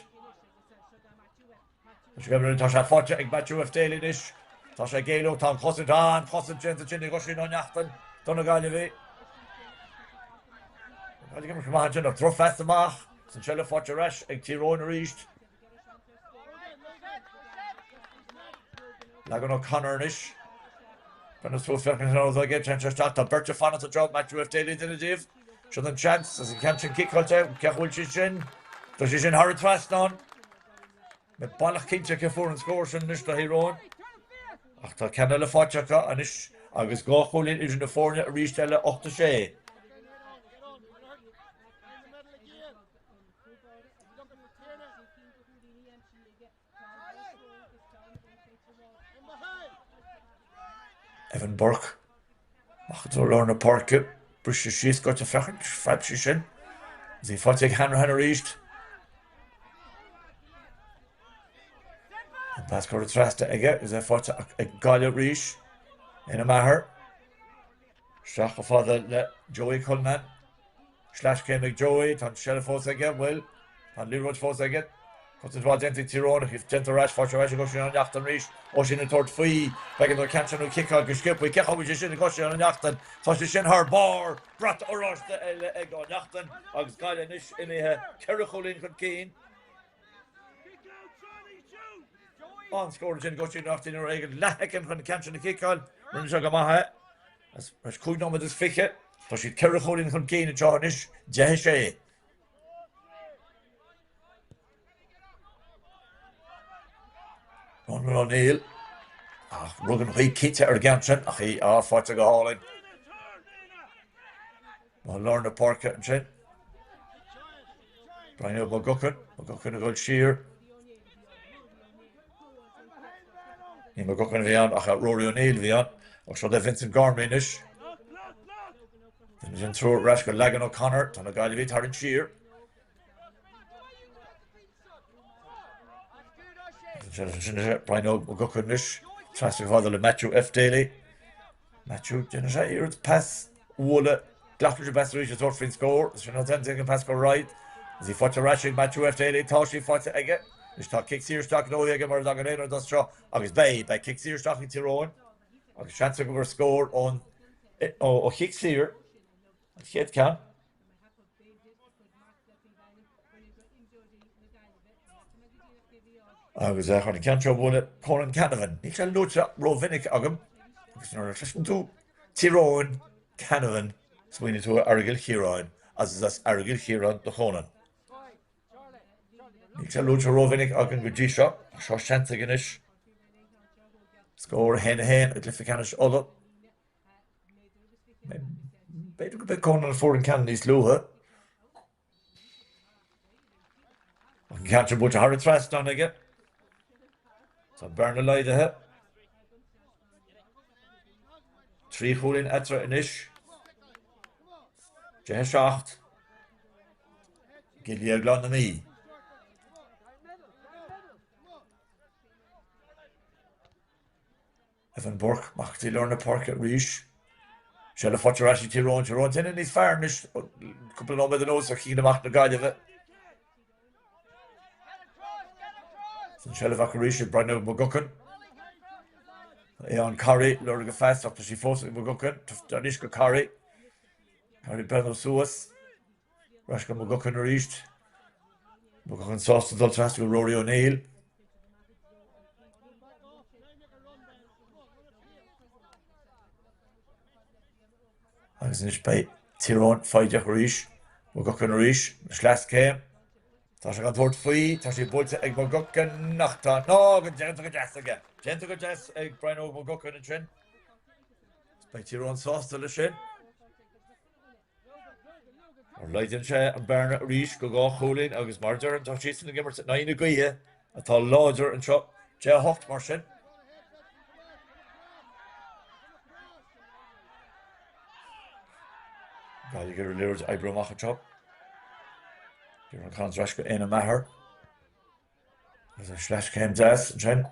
Tá sé faighte ag Matthew F. Daly anois. Tá sé ag éalú, tá an chosaint, ah, an chosaint déanta ansin ag Oisín Ó Neachtain do na Gaillimhigh. Gaillimh ag imirt go maith ansin ach drochphas amach is an tseilbh faighte ar ais ag Tír Eoghain arís. Lagan O'Connor anois. Breathnú suas féachaint an raibh aige, téann sé isteach, tá beirt ag fanacht anseo, Matthew F. Daly duine díobh. Sin an seans, is an ceann sin ciceáilte, cé bhfuil sé sin? Tá sé sin thar an trasnán. Níl baileach cinnte cé fuair an scór sin anois do Thír Eoghain. Ach tá ceann eile faighte acu anois agus 2 chúilín idir na foirne arís eile, 8 6. Evan Burke amach i dtreo lár na páirce, briseadh síos goite féachaint, phreab sí sin. Is í faighte ag Hanrahan arís. An pas curtha trasna aige agus é faighte ag Gaillimh arís. Éanna Maher. Isteach chomh fada le Joey Cullinan. Sleaschéim ag Joey, tá an tseilbh fós aige, bhuel, tá an liathróid fós aige. Cosaint mhaith déanta ag Tír Eoghain ach déanta ar ais, faighte ar ais ag Oisín Ó Neachtain arís. Oisín ag tabhairt faoi, b'éigean dó an ceann sin a chiceáil go sciobtha. Cé chaoi bhfuil sé sin ag Oisín Ó Neachtain? Tá sé sin thar barr! Brat oráiste eile ag Ó Neachtain agus Gaillimh anois imithe 4 chúilín chun cinn. An-scór ansin ag Oisín Ó Neachtain ar éigean leathshoicind chun an ceann sin a chiceáil. Rinne sé go maith é. Tar éis 5 nóiméad is 20, tá siad 4 chúilín chun cinn anseo anois, 10 6. Ronan O'Neill ach rug an ghaoth cinnte ar an gceann sin ach í á faighte go hálainn. I lár na páirce ansin. Brian Óg McGuckin, McGuckin ag dul siar. Ní McGuckin a bhí ann ach Rory O'Neill a bhí ann. Ach seo le Vincent Gormley anois. An treo ar ais go Lagan O'Connor, tá na Gaillimhigh tarraingt siar. Brian Óg McGuckin anois, trasna chomh fada le Matthew F. Daly. Matthew, déanann sé iarracht pas a bhualadh, glacann sé pas arís ag tabhairt faoin scór, sin an t-aon an pas go right. Is í faighte ar ais ag Matthew F. Daly, tá sí faighte aige. Anois tá cic saor isteach gnóthaithe aige mar a dtagann aon rud as seo agus beidh, beidh cic saor isteach ag Tír Eoghain. Agus seans acu ar scór ón ó chic saor, an chéad ceann. Agus chun an ceann seo a bhualadh, Conan Canavan. Níl sé luaite rómhinic agam agus nuair a chloiseann tú Tír Eoghain, Canavan, smaoiníonn tú ar Aireagal Chiaráin agus is as Aireagal Chiaráin do Chonan. Níl sé luaite rómhinic againn go dtí seo, ach seo seans aige anois. Scór 1-1 i gcluiche ceannais Uladh. B'fhéidir gurb é Conan a fuair an ceann níos luaithe. Ach an ceann sin buailte thar an trasnán aige. Tá an bearna laghdaithe. 3 chúilín eatarthu anois. 10 7. Cill Dhéagláin na Mí. Evan Burke amach go dtí lár na páirce arís. Seilbh faighte ar ais ag Tír Eoghain. Tír Eoghain déanamh níos fearr anois cúpla nóiméad anuas ar chiceanna amach na Gaillimhe. An seilbh acu arís ag Brian Óg McGuckin. Aodhán Carey lorg a phas ach tá sí fós ag McGuckin. Anois go Carey. Carey ag breathnú suas. Ar ais go McGuckin arís. McGuckin sásta dul trasna go Rory O'Neill. Agus anois beidh Tír Eoghain foighdeach arís. McGuckin arís, na sleaschéim. Tá sé gan tabhairt faoi, tá sé buailte ag McGuckin ach tá, ná, go déanta go deas aige. Déanta go deas ag Brian Óg McGuckin ansin. Beidh Tír Eoghain sásta leis sin. Mar laghdaíonn sé an bearna arís go 2 chúilín agus mar a deirim tá siadsan ag imirt in aghaidh na gaoithe atá láidir anseo. 10 8 mar sin. Gaillimh ag iarraidh an liathróid a oibriú amach anseo. Diarmuid Collins ar ais go Éanna Maher. Agus an sleaschéim deas ansin.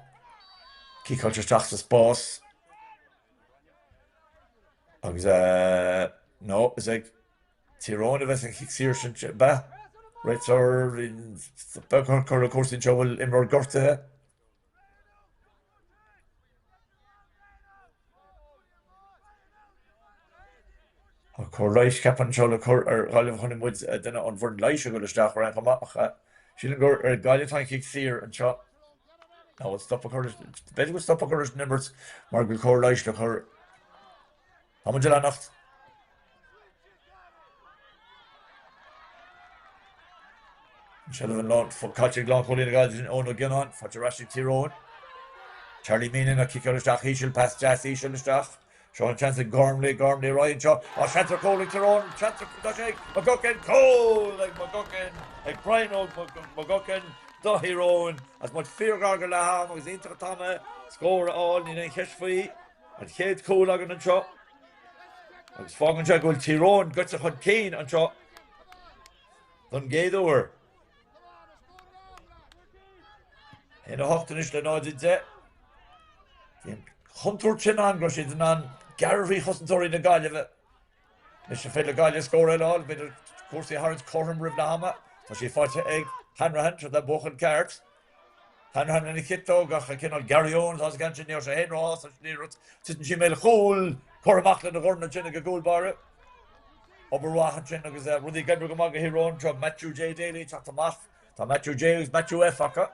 Ciceáilte isteach sa spás. Agus nó is ag Tír Eoghain a bheas an chic saor sin, ab ea? Réiteoir, stop a chur le cúrsaí anseo, bhfuil imreoir gortaithe? Tá cóir leighis ceaptha anseo le cur ar Ghaillimh chonaic muid duine ón bhfoireann leighis ag dul isteach ar aon chuma ach sílim gur ar Gaillimh atá an chic saor anseo. Nó bhfuil stop a chur leis, b'fhéidir go bhfuil stop a chur leis an imirt mar go bhfuil cóir leighis le cur. Tá muid ag leanacht. An seilbh an lán, caite ag lánchúlaí na Gaillimhe sin Eoin Ó Gionnáin, faighte ar ais ag Tír Eoghain. Charlie Meenan ag ciceáil isteach íseal, pas deas íseal isteach. Seo an seans ag Gormley, Gormley ar aghaidh anseo. Á, seans ar chúl ag Tír Eoghain, seans ar, tá sé ag McGuckin, cúl ag McGuckin, ag Brian Óg McGuckin do Thír Eoghain agus muid fíorghar go leath am agus iontach an t-am é scór a fháil, níl aon cheist faoi. An chéad chúl againn anseo agus fágann sé go bhfuil Tír Eoghain gaibhte chun cinn anseo don gcéad uair. 1 8 anois le 0 10. Bhí an chontúirt sin ann go raibh siad in ann gearradh thrí chosantóirí na Gaillimhe. Anois an féidir le Gaillimh scór eile a fháil, b'fhéidir cúrsaí a tharraingt cothrom roimh leath ama. Tá sí faighte ag Hanrahan, seo é buachaill ceart. Hanrahan lena chiotóg ach cineál Gary Owen atá sa gceann sin, ní raibh sé féin róshásta leis an iarracht. Titeann sí i mbéal an chúil, curtha amach lena dhorn ansin ag an gcúl báire. Obair mhaith ansin agus rudaí ag oibriú go maith do Thír Eoghain anseo. Matthew J Daly ag teacht amach. Tá Matthew J agus Matthew F acu.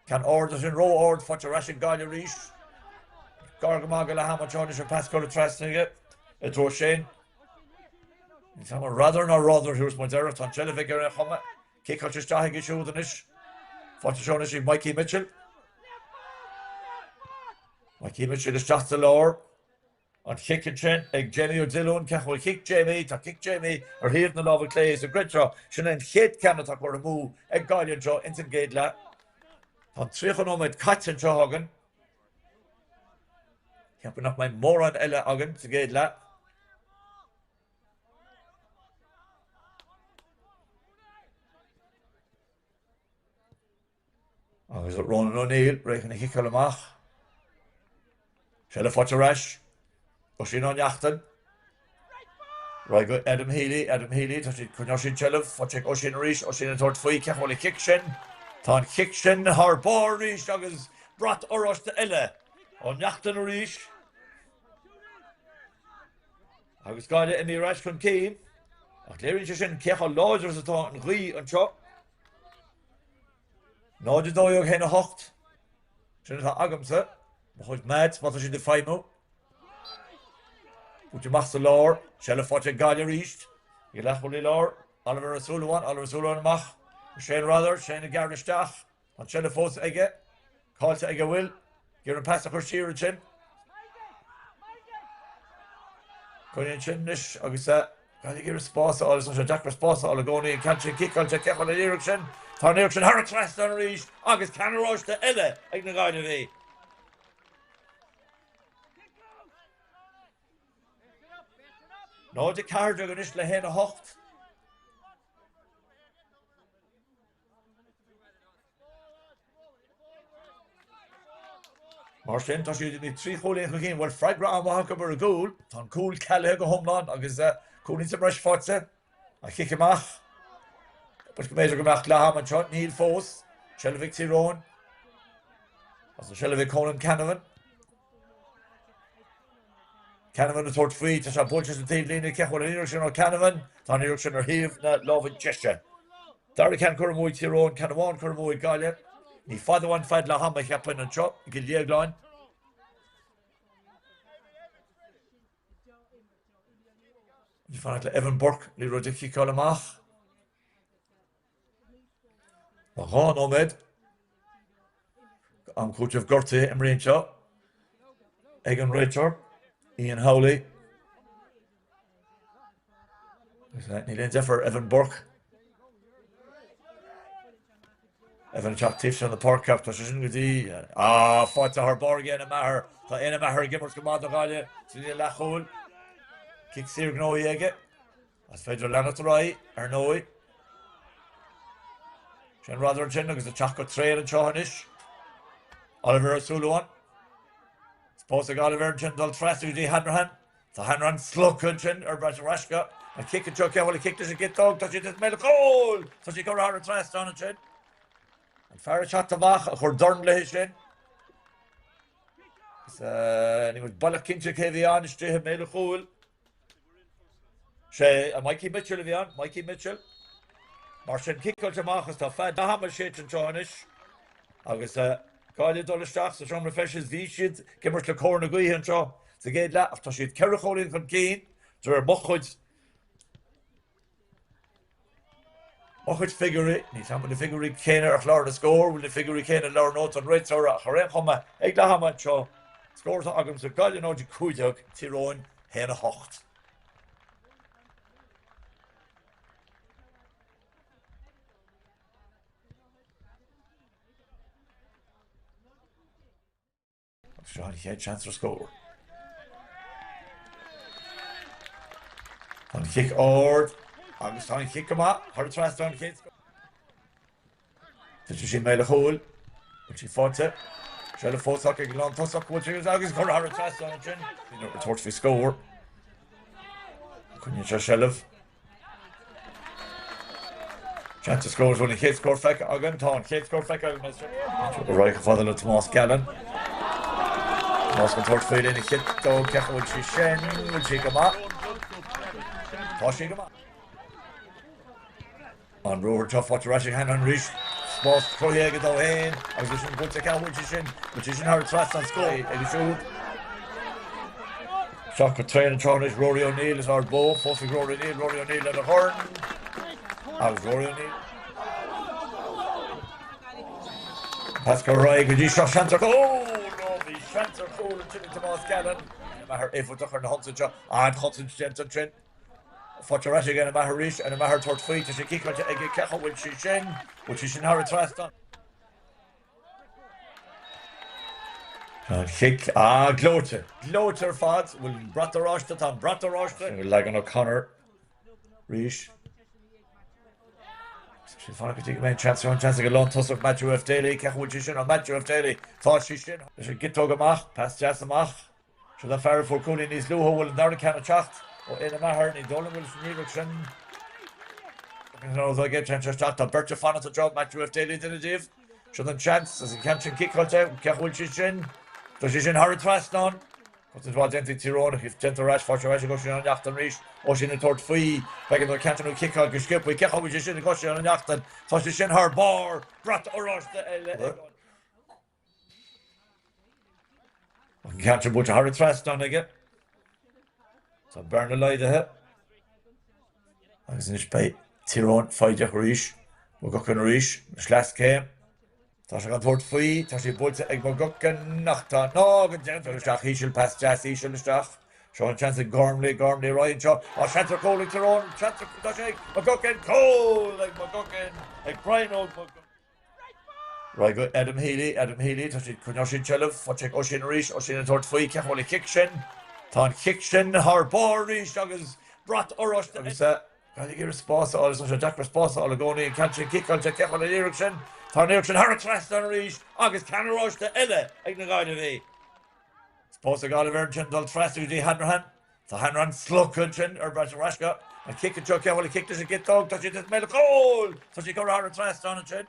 Ceann ard ansin, ró-ard, faighte ar ais ag Gaillimh arís. Gar go maith go leath ama anseo anois an pas curtha trasna aige i dtreo Shane. Ní tá mar radar ná rádar thuas muid air, tá an tseilbh aige ar aon chuma. Ciceáilte isteach aige siúd anois. Faighte anseo anois ag Mikey Mitchell. Mikey Mitchell isteach sa lár. An chic ansin ag Jamie Ó Diollúin, cén chaoi a bhfuil cic Jamie? Tá cic Jamie ar thaobh na láimhe clé sa gcreid seo. Sin é an chéad ceann atá curtha amú ag Gaillimh anseo ins an gcéad leath. Tá an 30 nóiméad caite anseo againn. Ceapaim nach mbeidh mórán eile againn sa gcéad leath. Agus Ronan O'Neill réidh chun a chiceáil amach. Seilbh faighte ar ais. Oisín Ó Neachtain. Ar aghaidh go Adam Healy, Adam Healy, tá siad, coinneoidh siad seilbh, faighte ag Oisín arís, Oisín ag tabhairt faoi, cén chaoi a bhfuil an chic sin? Tá an chic sin thar barr arís agus brat oráiste eile. Ó Neachtain arís. Agus Gaillimh imithe ar ais chun cinn. Ach léiríonn sé sin cé chomh láidir is atá an ghaoth anseo. 0 12 1 8. Sin atá agamsa. Mo chuid maths, má tá siad ag feidhmiú. Buaite amach sa lár. Seilbh faighte ag Gaillimh arís. Ag leathchúlaí láir. Oliver Ó Súilleabháin, Oliver Ó Súilleabháin amach. Shane Rodder, Shane ag gearradh isteach. An tseilbh fós aige. Caillte aige bhfuil. Ag iarraidh an pas a chur siar ansin. Coinníonn sin anois agus Gaillimh ag iarraidh spás a fháil. Is sé deacair spás a fháil i gcónaí. An ceann sin ciceáilte. Cé chun an iarraidh sin? Tá an iarraidh sin thar an trasnán arís agus ceann oráiste eile ag na Gaillimhigh. 0 14 anois le 1 8. Mar sin, tá siad imithe 3 chúilín chun cinn. Bhuel, freagra an-mhaith acu ar an gcúl. Tá an cúl cealaithe go hiomlán agus cúilín sa mbreis faighte. An chic amach. But go mb'fhéidir go mbeadh leath ama anseo. Níl fós. Seilbh ag Tír Eoghain. Agus an seilbh ag Conan Canavan. Canavan ag tabhairt faoi, tá sé buailte sa taobhlíne, cé bhfuil an iarracht sin ó Canavan? Tá an iarracht sin ar thaobh na láimhe deise. Dara ceann curtha amú ag Tír Eoghain, ceann amháin curtha amú ag Gaillimh. Ní fada uainn fead leath ama, cheapfainn, anseo i gCill Dhéagláin. Ag fanacht le Evan Burke, liathróid a chiceáil amach. Tá 2 nóiméad am cúitimh gortaithe imeartha anseo ag an réiteoir, Ian Howley. Níl aon deifir ar Evan Burke. Evan ag teacht taobh seo na páirce ach tá sé sin go dtí ah, faighte thar barr ag Éanna Maher. Tá Éanna Maher ag imirt go maith do Ghaillimh sa líne leathchúil. Cic saor gnóthaithe aige. Is féidir leanacht ar aghaidh, ar ndóigh. Shane Rodder ansin agus ag teacht go tréan anseo anois. Oliver Ó Súilleabháin. Spás ag Oliver ansin dul trasna go dtí Hanrahan. Tá Hanrahan slogtha ansin ar ais ar ais go. An cic anseo, cé bhfuil an cic leis an gciotóg? Tá siad i mbéal an chúil! Tá sí curtha thar an trasnán ansin. An fear ag teacht amach a chuir dorn léi sin. Níl muid baileach cinnte cé bhí ann istigh i mbéal an chúil. Sé Mikey Mitchell a bhí ann, Mikey Mitchell. Mar sin, ciceáilte amach agus tá fead leath ama séidte anseo anois agus Gaillimh ag dul isteach sa seomra feistis. Bhí siad ag imirt le cóir na gaoithe anseo sa gcéad leath ach tá siad 4 chúilín chun cinn de réir mo chuid Mo chuid figiúirí, níl 's a'm bhfuil na figiúirí céanna ar chlár na scór, bhfuil na figiúirí céanna i leabhar nótaí an réiteora ach ar aon chuma, ag leath ama anseo, scór atá agamsa, Gaillimh 0, 15, Tír Eoghain 1, 8. Agus seo an chéad seans ar scór. Tá an chic ard agus tá an chic go maith thar an trasnán an chéad scór. Titfidh sí i mbéal an chúil. Bhfuil sí faighte? Seilbh fós acu ag an lántosach. Bhfuil sí agus curtha thar an trasnán ansin. Ag tabhairt faoi scór. Coinníonn sé seilbh. Seans ar scór, bhfuil an chéad scór feicthe againn? Tá an chéad scór feicthe againn. Ar aghaidh chomh fada le Tomás Gallen. Tomás chun tabhairt faoi lena chiotóg, cé bhfuil sí sin? Bhfuil sí go maith? Tá sí go maith. An ruathar seo faighte ar ais ag Hanrahan arís. Spás cruthaithe aige dó féin agus é sin buailte cé bhfuil sí sin? Bhfuil sí sin thar an trasnán scór aige siúd. Isteach go tréan anseo anois Rory O'Neill is Ard Bó fós ag Rory O'Neill, Rory O'Neill lena dhorn agus Rory O'Neill. Pas ar aghaidh go dtí seo seans ar chúl! Ó bhí seans ar chúl ansin ag Tomás Gallen. Maher éifeachtach ar na hionsaithe seo. An-chosaint déanta ansin. Faighte ar ais ag Éanna Maher arís, Éanna Maher ag tabhairt faoi, tá sé ciceáilte aige, cé chaoi bhfuil sí sin? Bhfuil sí sin thar an trasnán? An chic, ah, gleoite, gleoite ar fad, bhfuil an brat oráiste, tá an brat oráiste. Leagan O'Connor arís. Sé fanacht go dtí go mbeidh an seans an seans ag an lántosach Matthew F. Daly, cé chaoi bhfuil sí sin ó Matthew F. Daly, tá sí sin. Leis an gciotóg amach, pas deas amach. Seo an fear a fuair cúilín níos luaithe, bhfuil an dara ceann ag teacht ó Éanna Maher, ní dóigh liom go bhfuil san iarracht sin. Téann sé isteach, tá beirt ag fanacht anseo, Matthew F. Daly duine díobh. Seo an seans, is an ceann sin ciceáilte, cé chaoi bhfuil sí sin? Tá sé sin thar an trasnán. Cosaint mhaith déanta ag Tír Eoghain ach déanta ar ais, faighte ar ais ag Oisín Ó Neachtain arís. Oisín ag tabhairt faoi. B'éigean dó ceann sin a chiceáil go sciobtha. Cén chaoi a bhfuil sé sin ag Oisín Ó Neachtain? Tá sé sin thar barr! Brat oráiste eile ag an. An ceann sin buailte thar an trasnán aige. Tá an bearna laghdaithe. Agus anois beidh Tír Eoghain foighdeach arís. McGuckin arís. Sleaschéim. Tá sé gan tabhairt faoi. Tá sé buailte ag McGuckin ach tá ná go déantar isteach íseal pas deas íseal isteach. Seo an seans ag Gormley, Gormley ar aghaidh anseo. Tá seans ar chúl ag Tír Eoghain, seans ar tá sé ag McGuckin, cúl ag McGuckin, ag Brian Óg McGuckin. Ar aghaidh go Adam Healy, Adam Healy, tá siad, coinneoidh siad seilbh, faighte ag Oisín arís, Oisín ag tabhairt faoi, cén chaoi a bhfuil an chic sin? Tá an chic sin thar barr arís agus brat oráiste agus Gaillimh ag iarraidh spás a fháil, is tá sé deacair spás a fháil i gcónaí, an ceann sin ciceáilte, cén chaoi a bhfuil an iarracht sin? Tá an iarracht sin thar an trasnán arís agus ceann oráiste eile ag na Gaillimhigh. Spás ag Gaillimh ansin dul trasna go dtí Hanrahan. Tá Hanrahan slogtha ansin ar ais ar ais go an cic anseo, cén chaoi a bhfuil an cic leis an gciotóg, tá siad i mbéal an chúil! Tá sí curtha thar an trasnán ansin.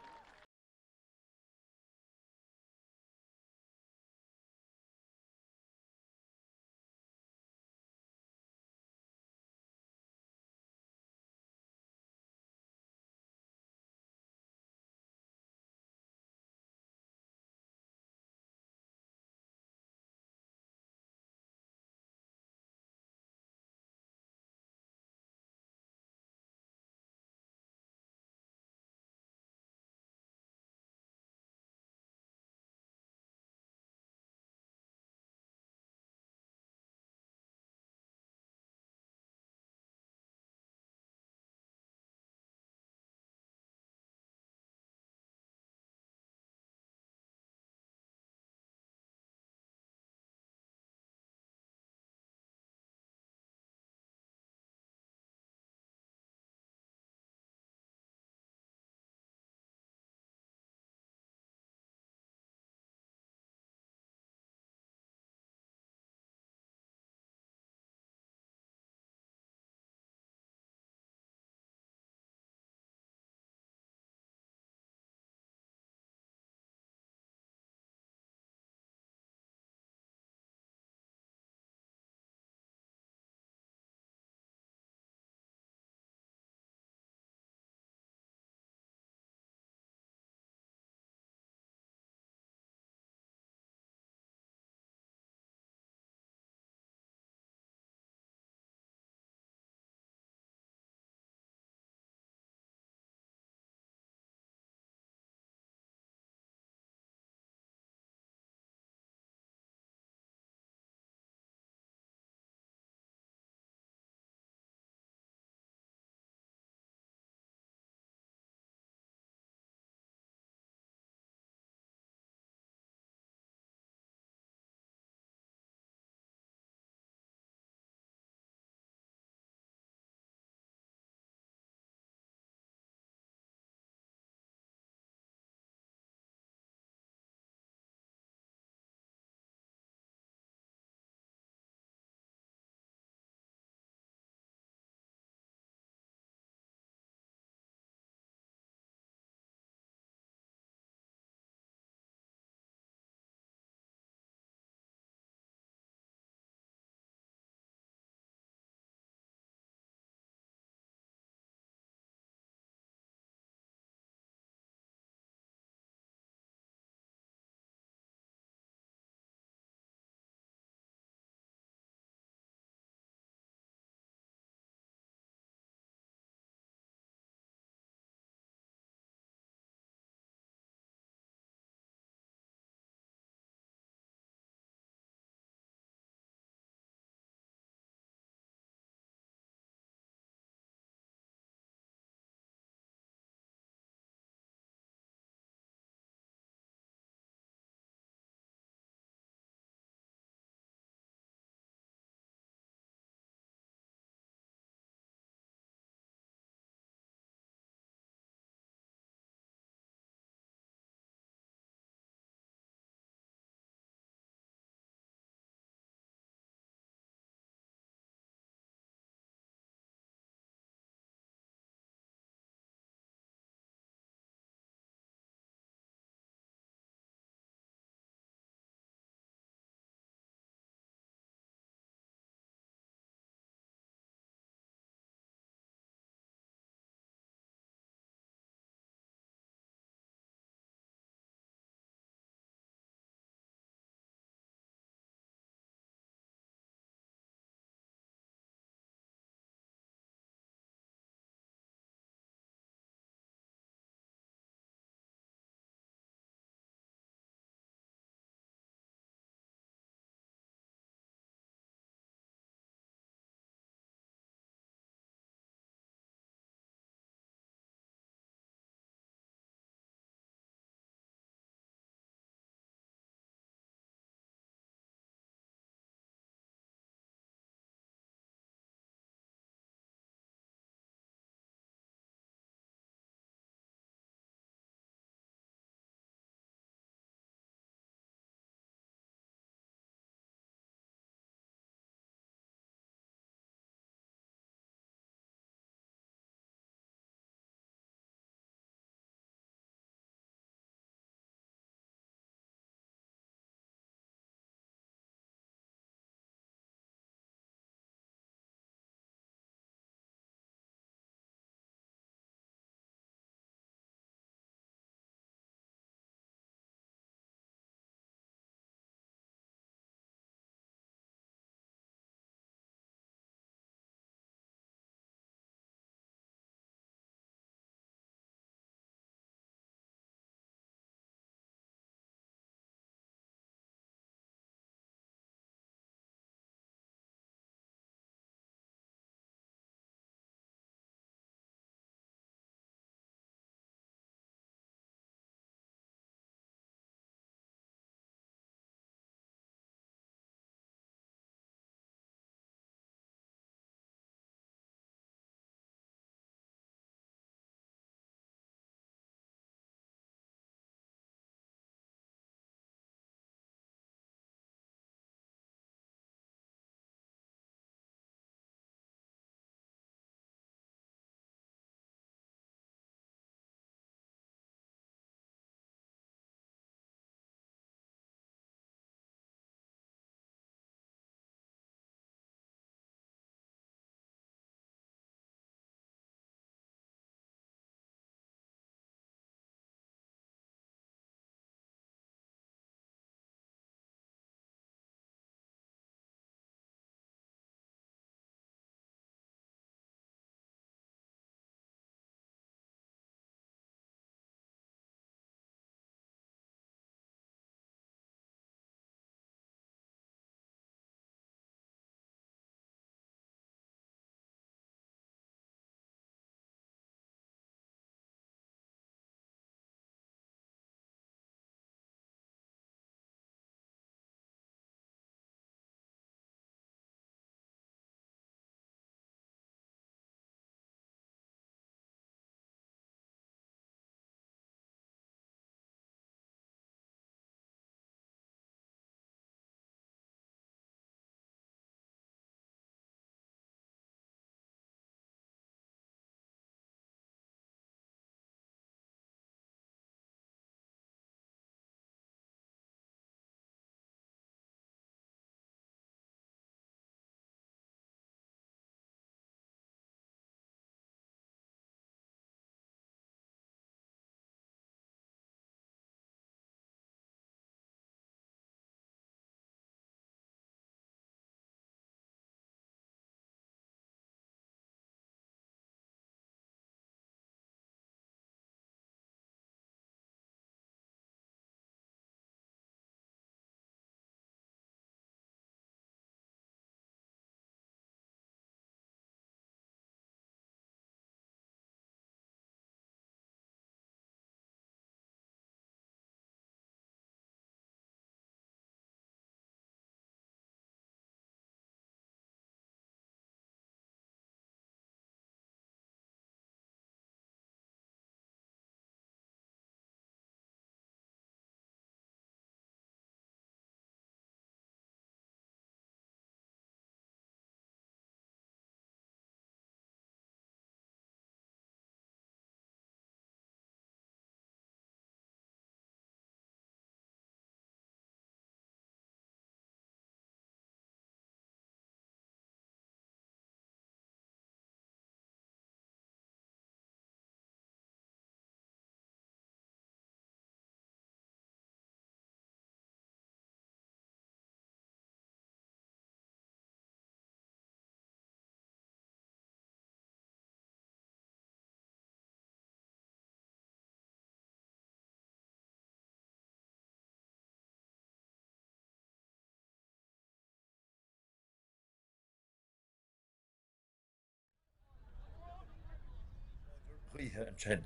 gaoithe ansin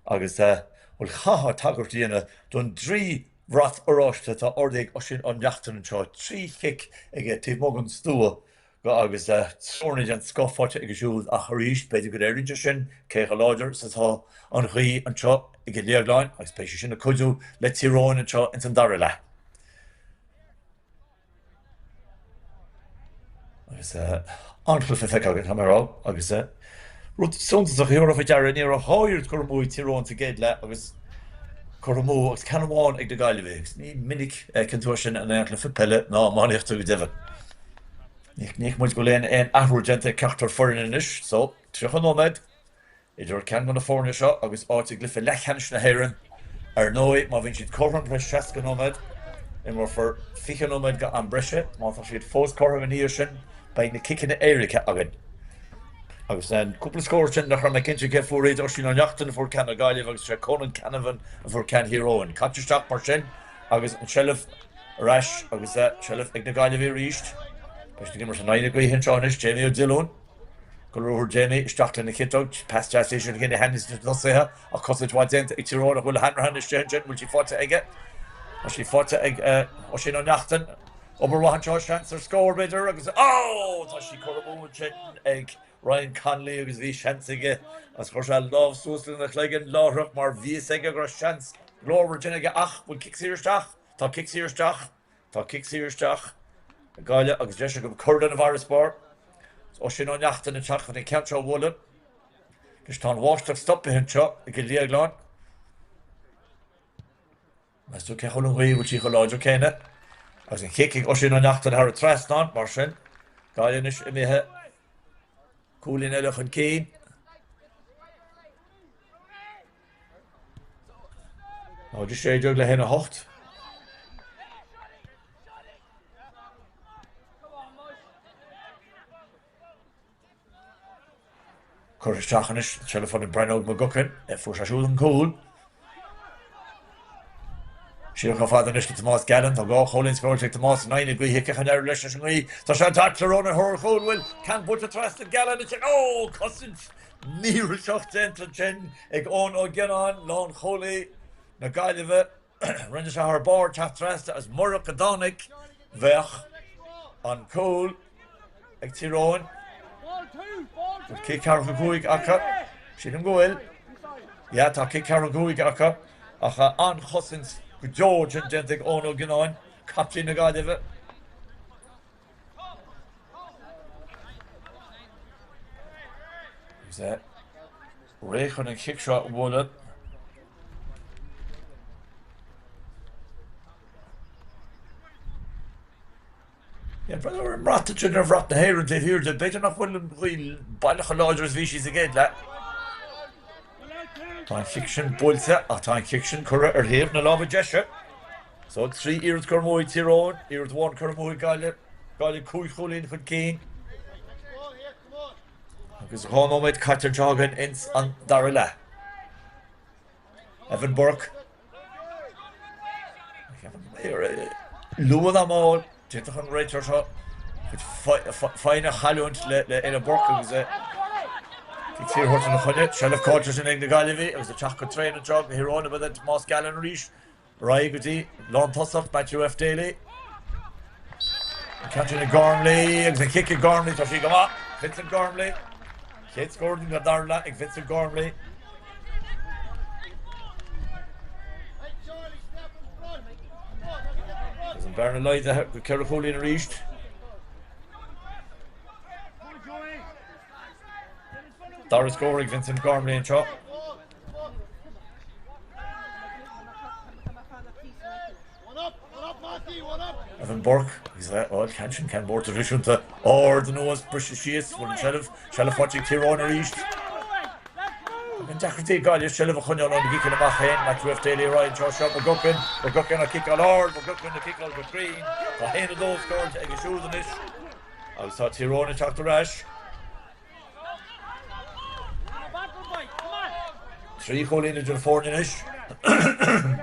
agus, bhuel, chaithfeá tagairt a dhéanamh don dtrí bhrat oráiste atá ardaithe ag Oisín Ó Neachtain anseo, 3 chic aige taobh amuigh den stua agus scóranna den scoth faighte aige siúd ach arís, b'fhéidir go léiríonn sé sin cé chomh láidir is atá an ghaoth anseo i gCill Dhéagláin agus beidh sé sin ag cuidiú le Tír Eoghain anseo ins an dara leath. Agus an-chluiche feicthe againn, tá mé ag rá, agus rud suntasach a thabharfá faoi deara, ní raibh ach dhá iarracht curtha amú ag Tír Eoghain sa gcéad leath agus curtha amú agus ceann amháin ag na Gaillimhigh agus ní minic a fheiceann tú é sin in aon chluiche peile ná iománaíochta go deimhin. Ní fheiceann muid go bhfuil aon athrú déanta ag ceachtar foireann anois so 30 nóiméad. Idir ceann de na foirne seo agus áit i gcluiche leathcheannais na hÉireann, ar ndóigh, má bhíonn siad cothrom tar éis 60 nóiméad, imreofar 20 nóiméad de am breise. Má tá siad fós cothrom ina dhiaidh sin, beidh na ciceanna éirice againn. Agus an cúpla scór sin nach raibh mé cinnte cé a fuair iad, Oisín Ó Neachtain a fuair ceann na Gaillimhe agus is é Conan Canavan a fuair ceann Thír Eoghain. Caite isteach mar sin agus an tseilbh ar ais agus seilbh ag na Gaillimhigh arís. Beidh siad ag imirt in aghaidh na gaoithe anseo anois, Jamie Ó Diollúin. Go ruathar Jamie isteach lena chiotóg. Pas deas é sin chuig Kenny Hanley sna tosaithe ach cosaint mhaith déanta ag Tír Eoghain ach bhfuil Hanrahan istigh ansin? Bhfuil sí faighte aige? Tá sí faighte ag Oisín Ó Neachtain. Obair mhaith anseo, seans ar scór b'fhéidir agus oh! Tá sí curtha amú ansin ag Ryan Connolly agus bhí seans aige agus chuir sé a lámh suas lena chloigeann láithreach mar bhí fhios aige go raibh seans glórmhar déanta aige ach bhfuil cic saor isteach? Tá cic saor isteach. Tá cic saor isteach ag Gaillimh agus deis acu cur lena bhfarasbarr. Oisín Ó Neachtain ag teacht chun an ceann seo a bhualadh. Anois tá an bháisteach stoptha anseo i gCill Dhéagláin. Meas tú cé chomh an ghaoth bhfuil sí chomh láidir céanna? Agus an chic ag Oisín Ó Neachtain thar an trasnán, mar sin. Gaillimh anois imithe cúilín eile chun cinn. 0 16 le 1 8. Curtha isteach anois, seilbh faighte ag Brian Óg McGuckin, fuair sé siúd an cúl. Siar chomh fada anois le Tomás Gallen, tá dhá chúilín scóráilte ag Tomás in aghaidh na gaoithe, cé chomh n-éireoidh leis leis an ngaoth? Tá sé an taiclear óna thóir chúil, bhfuil ceann buailte trasna Gallen, ó, cosaint! Míthraoiseach déanta ansin ag Eoin Ó Gionnáin, lánchúlaí na Gaillimhe. Rinne sé thar barr teacht trasna agus murach go dtáinig, bheadh an cúl ag Tír Eoghain. Bhfuil cic ceathracha 5 acu? Sílim go bhfuil. Yeah, tá cic ceathracha 5 acu ach an-chosaint go deo ansin déanta ag Eoin Ó Gionnáin, captaen na Gaillimhe. Agus é réidh chun an chic seo a bhualadh. Breathnú ar an mbrat ansin ar bhrat na hÉireann taobh thiar de. B'fhéidir nach bhfuil an ghaoth baileach chomh láidir is a bhí sí sa gcéad leath. Tá an chic sin buailte ach tá an chic sin curtha ar thaobh na láimhe deise. So, 3 iarracht curtha amú ag Tír Eoghain, iarracht amháin curtha amú ag Gaillimh, Gaillimh 5 chúilín chun cinn agus 2 nóiméad caite anseo againn ins an dara leath. Evan Burke. Luath ná mall, d'fhéadfadh an réiteoir seo foighne a chailliúint le Evan Burke agus é cic saor a thabhairt ina choinne. Seilbh caillte ansin ag na Gaillimhigh agus ag teacht go tréan anseo do Thír Eoghain ab ea Tomás Gallen arís. Ar aghaidh go dtí lántosach Matthew F. Daly. An ceann sin ag Gormley agus an chic ag Gormley, tá sí go maith. Vincent Gormley. Chéad scór den dara leath ag Vincent Gormley. Agus an bearna laghdaithe go ceithre chúilín arís. Dara scór ag Vincent Gormley anseo. Evan Burke agus é á ceann sin ceann mór traidisiúnta ard anuas briseadh síos bhfuil an seilbh seilbh faighte ag Tír Eoghain arís. An deacrachtaí ag Gaillimh seilbh a choinneáil óna gciceanna amach féin Matthew F. Daly ar aghaidh anseo seo McGuckin McGuckin á ciceáil ard McGuckin ag ciceáil go cruinn Tá 1-2 scóráilte aige siúd anois agus tá Tír Eoghain ag teacht ar ais. 3 chúilín idir na foirne anois.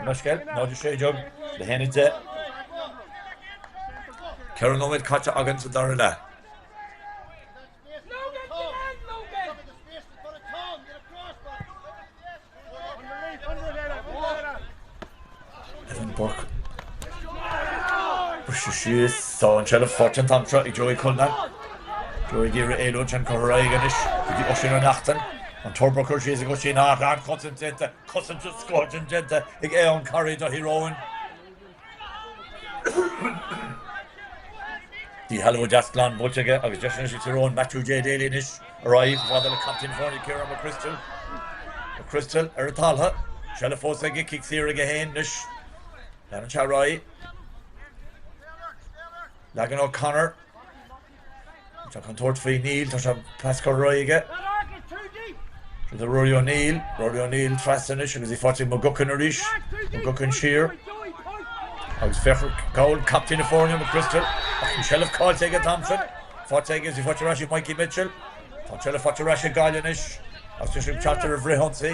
Leithscéal, 0-16 le 1-10. 4 nóiméad caite againn sa dara leath. Evan Burke. Briseadh síos. Tá an tseilbh faighte an t-am seo ag Joey Cullinan. Joey ag iarraidh éalú ansin curtha ar aghaidh anois go dtí Oisín Ó Neachtain. An turbo curtha síos ag Oisín ach an-chosaint déanta, cosaint den scoth ansin déanta ag Aodhán Carey do Thír Eoghain. Díshealbhú deas glan buailte aige agus deis anois ag Tír Eoghain Matthew J Daly anois ar aghaidh chomh fada le captaen na foirne Ciarán McChrystal. McChrystal ar an talamh. Seilbh fós aige, cic saor aige féin anois. Leanann sé ar aghaidh. Leagan O'Connor. Tá chun tabhairt faoi Níl, tá sé pas curtha ar aghaidh aige. Siad Rory O'Neill, Rory O'Neill trasna anois agus í faighte ag McGuckin arís, McGuckin siar. Agus féach ar ghabhail captaen na foirne McChrystal ach an tseilbh caillte aige an t-am sin. Faighte aige agus í faighte ar ais ag Mikey Mitchell. Tá an tseilbh faighte ar ais ag Gaillimh anois agus tá siad ag teacht ar an bhfrithionsaí.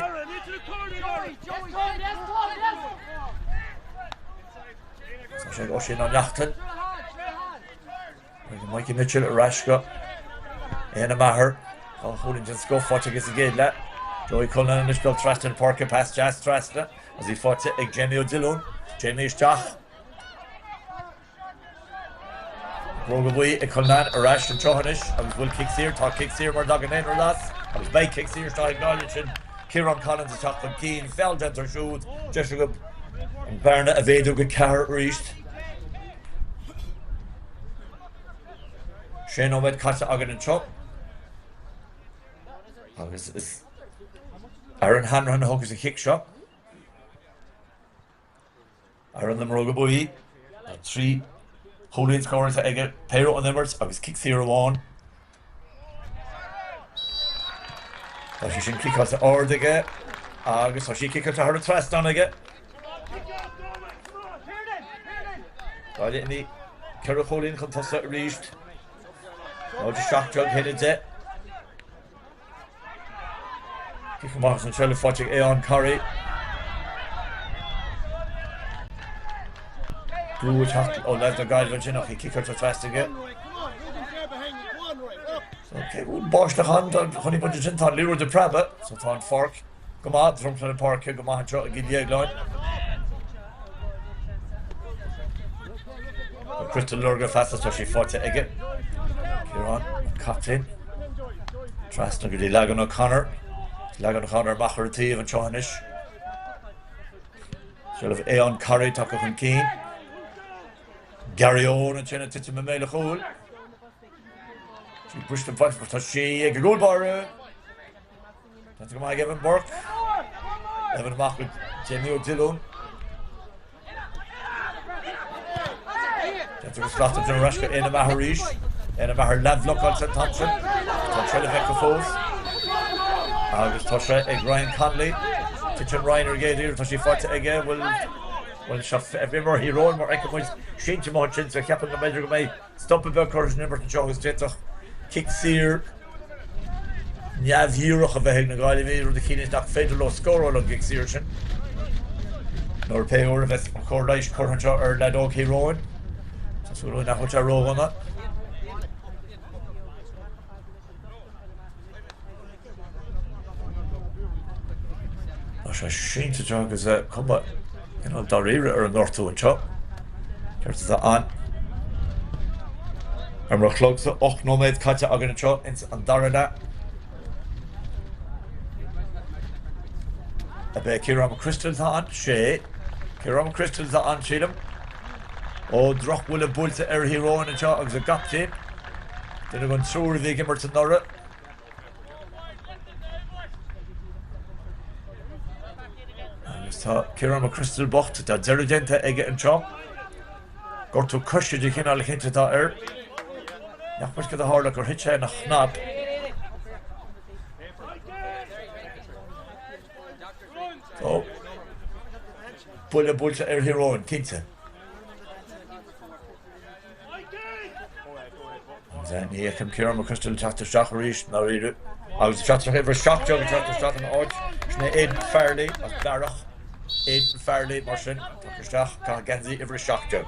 Tá sé ag Oisín Ó Neachtain. Rinne Mikey Mitchell ar ais go Éanna Maher. Tá chúilín den scoth faighte aige sa gcéad leath. Joey Cullinan anois dul trasna na páirce, pas deas trasna agus í faighte ag Jamie Ó Diollúin. Jamie isteach. Bróga buí ag Cullinan ar ais anseo anois agus bhfuil cic saor? Tá cic saor mura dtagann aon rud as agus beidh cic saor isteach ag Gaillimh ansin. Ciarán Collins ag teacht chun cinn, feall déanta air siúd, deis acu an bhearna a mhéadú go ceathair arís. Sé nóiméad caite againn anseo agus is Aaron Hanrahan a thógfas an chic seo. Aaron na mbróga buí, tá 3 chúilín scóráilte aige, péire ón imirt agus cic saor amháin. Tá sé sin ciceáilte ard aige agus tá sí ciceáilte thar an trasnán aige. Gaillimh imithe 4 chúilín chun tosaigh arís. 0 17 1 10. Cic amach as an tseilbh faighte ag Aodhán Carey. Brú ag teacht ó leaid na Gaillimhe ansin ach í ciceáilte trasna aige. So cé go bhfuil báisteach ann chonaic muid ansin tá an liathróid ag preabadh so tá an pháirc go maith, dromchla na páirce go maith anseo i gCill Dhéagláin. McChrystal ag lorg an phas tá sí faighte aige. Ciarán, an captaen. Trasna go dtí Lagan O'Connor. Lagan O'Connor amach ar an taobh anseo anois. Seilbh Aodhán Carey tagtha chun cinn. Gary Owen ansin ag titim i mbéal an chúil. Sí briste tá sí ag an gcúl báire. Tá go maith ag Evan Burke. Evan amach go Jamie Ó Diollúin. Déantar go slachtmhar ansin ar ais go Éanna Maher arís. Éanna Maher leathbhlocáilte an t-am sin. Tá an tseilbh acu fós. Agus tá sé ag Ryan Connolly. Titeann Ryan ar an gcéad iarraidh, tá sí faighte aige. Bhfuil bhfuil sé imreoir Thír Eoghain mar fheiceann muid sínte amuigh ansin so ceapaim go mb'fhéidir go mbeidh Stopadh beag curtha san imirt anseo agus d'fhéadfadh cic saor neamhdhíreach a bheith ag na Gaillimhigh, rud a chiallaíonn nach féidir leo scóráil ón gcic saor sin. Nó pé uair a bheas an chóir leighis curtha anseo ar leaid óg Thír Eoghain, tá súil againn nach bhfuil sé ródhona. Tá sé sínte anseo agus cuma cineál dáiríre ar an ngortú anseo. Céard atá ann? Ar mo chlogsa, 8 nóiméad caite againn anseo ins an dara leath. Ab é Ciarán McChrystal atá ann? Sé. Ciarán McChrystal atá ann, sílim. Ó, drochbhuille buailte ar Thír Eoghain anseo agus a gcaptaen. Duine den triúr a bhí ag imirt anuraidh. Agus tá Ciarán McChrystal bocht, tá deireadh déanta aige anseo. Gortú coise de chineál eicínt atá air. Nach muid cad a tharla gur thit sé ina chnap. So, buille buailte ar Thír Eoghain, cinnte. Agus ní fheicim Ciarán McChrystal ag teacht isteach arís, ndáiríre. Agus ag teacht isteach uimhir 17 ag teacht isteach ina áit, sin é Aidan Farrelly as Bearach. Aidan Farrelly, mar sin, tagtha isteach, ag caitheamh geansaí uimhir 17.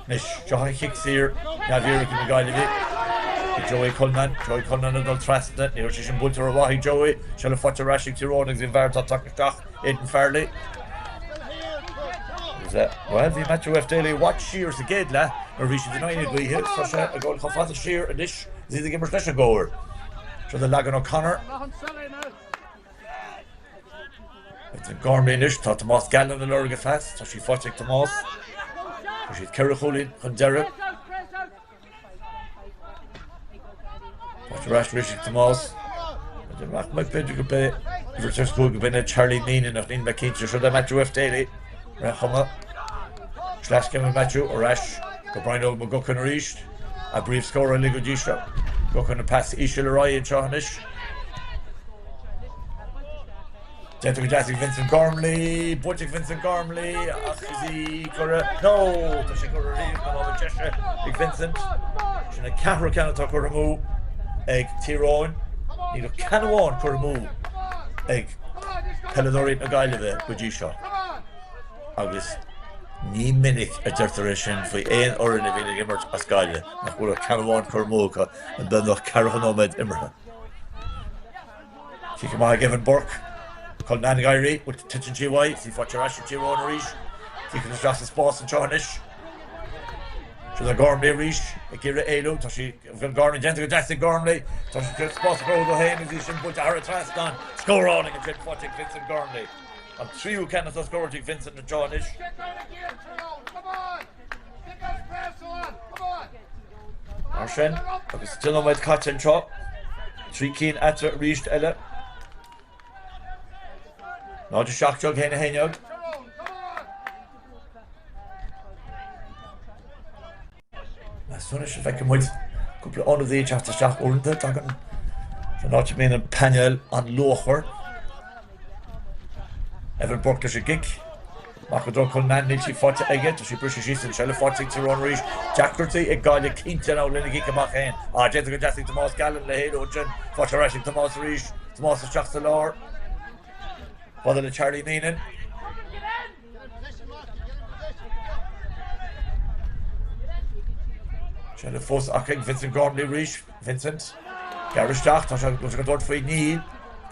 Anois, seo an chic saor neamhdhíreach ag na Gaillimhigh. Ag Joey Cullinan, Joey Cullinan ag dul trasna, ní raibh sé sin buailte rómhaith ag Joey, seilbh faighte ar ais ag Tír Eoghain agus an fear atá tagtha isteach, Aidan Farrelly. Agus, bhuel, bhí Matthew F. Daly i bhfad siar sa gcéad leath nuair a bhí siad in aghaidh na gaoithe agus tá sé ag dul chomh fada siar anois is iad ag imirt leis an gcóir. Seo do Lagan O'Connor. Vincent Gormley anois, tá Tomás Gallen ag lorg an phas, tá sí faighte ag Tomás. Tá siad 4 chúilín chun deiridh. Faighte ar ais arís ag Tomás. Amach mbeidh b'fhéidir go b'é uimhir 35 go b'in é Charlie Meenan ach níl mé cinnte. Seo do Matthew F. Daly ar aon chuma. Sleaschéim ag Matthew ar ais go Brian Óg McGuckin arís. A bpríomhscórálaí uilig go dtí seo. McGuckin an pas íseal ar aghaidh anseo anois. Déanta go deas ag Vincent Gormley, buailte ag Vincent Gormley ach is í curtha, no, tá sé curtha ar thaobh na láimhe deise ag Vincent. Sin an ceathrú ceann atá curtha amú ag Tír Eoghain. Níl ach ceann amháin curtha amú ag peileadóirí na Gaillimhe go dtí seo. Agus ní minic a deirtear é sin faoi aon fhoireann a bhíonn ag imirt as Gaillimh nach bhfuil ach ceann amháin curtha amú acu i mbeagnach ceathracha nóiméad imeartha. Cic amach ag Evan Burke. Cullinane ag éirí, titeann sí uaidh, is í faighte ar ais ag Tír Eoghain arís. Ciceanna isteach sa spás anseo anois. Seo do Gormley arís ag iarraidh éalú. Tá sí Gormley déanta go deas ag Gormley. Tá sí spás a chruthú dó féin agus í sin buailte thar an trasnán. Scór álainn ansin faighte ag Vincent Gormley. An tríú ceann atá scóráilte ag Vincent anseo anois. Mar sin, agus 10 nóiméad caite anseo, 3 cinn eatarthu arís eile. 0 17 1 11. Meas tú anois an bhfeicfidh muid cúpla ionadaí ag teacht isteach uaireanta, tagann san áit a mbíonn an painéal an-luachmhar. Evan Burke leis an gcic. Amach i dtreo Cullinane, níl sí faighte aige, tá sí briste síos an seilbh faighte ag Tír Eoghain arís. Deacrachtaí ag Gaillimh cinnte ann lena gcic amach féin. Ah, déanta go deas ag Tomás Gallen le héalú ansin. Faighte ar ais ag Tomás arís. Tomás isteach sa lár. Fada le Charlie Meenan. Seilbh fós acu ag Vincent Gormley arís. Vincent. Gearradh isteach. Tá sé go dtabhairt faoi. Níl.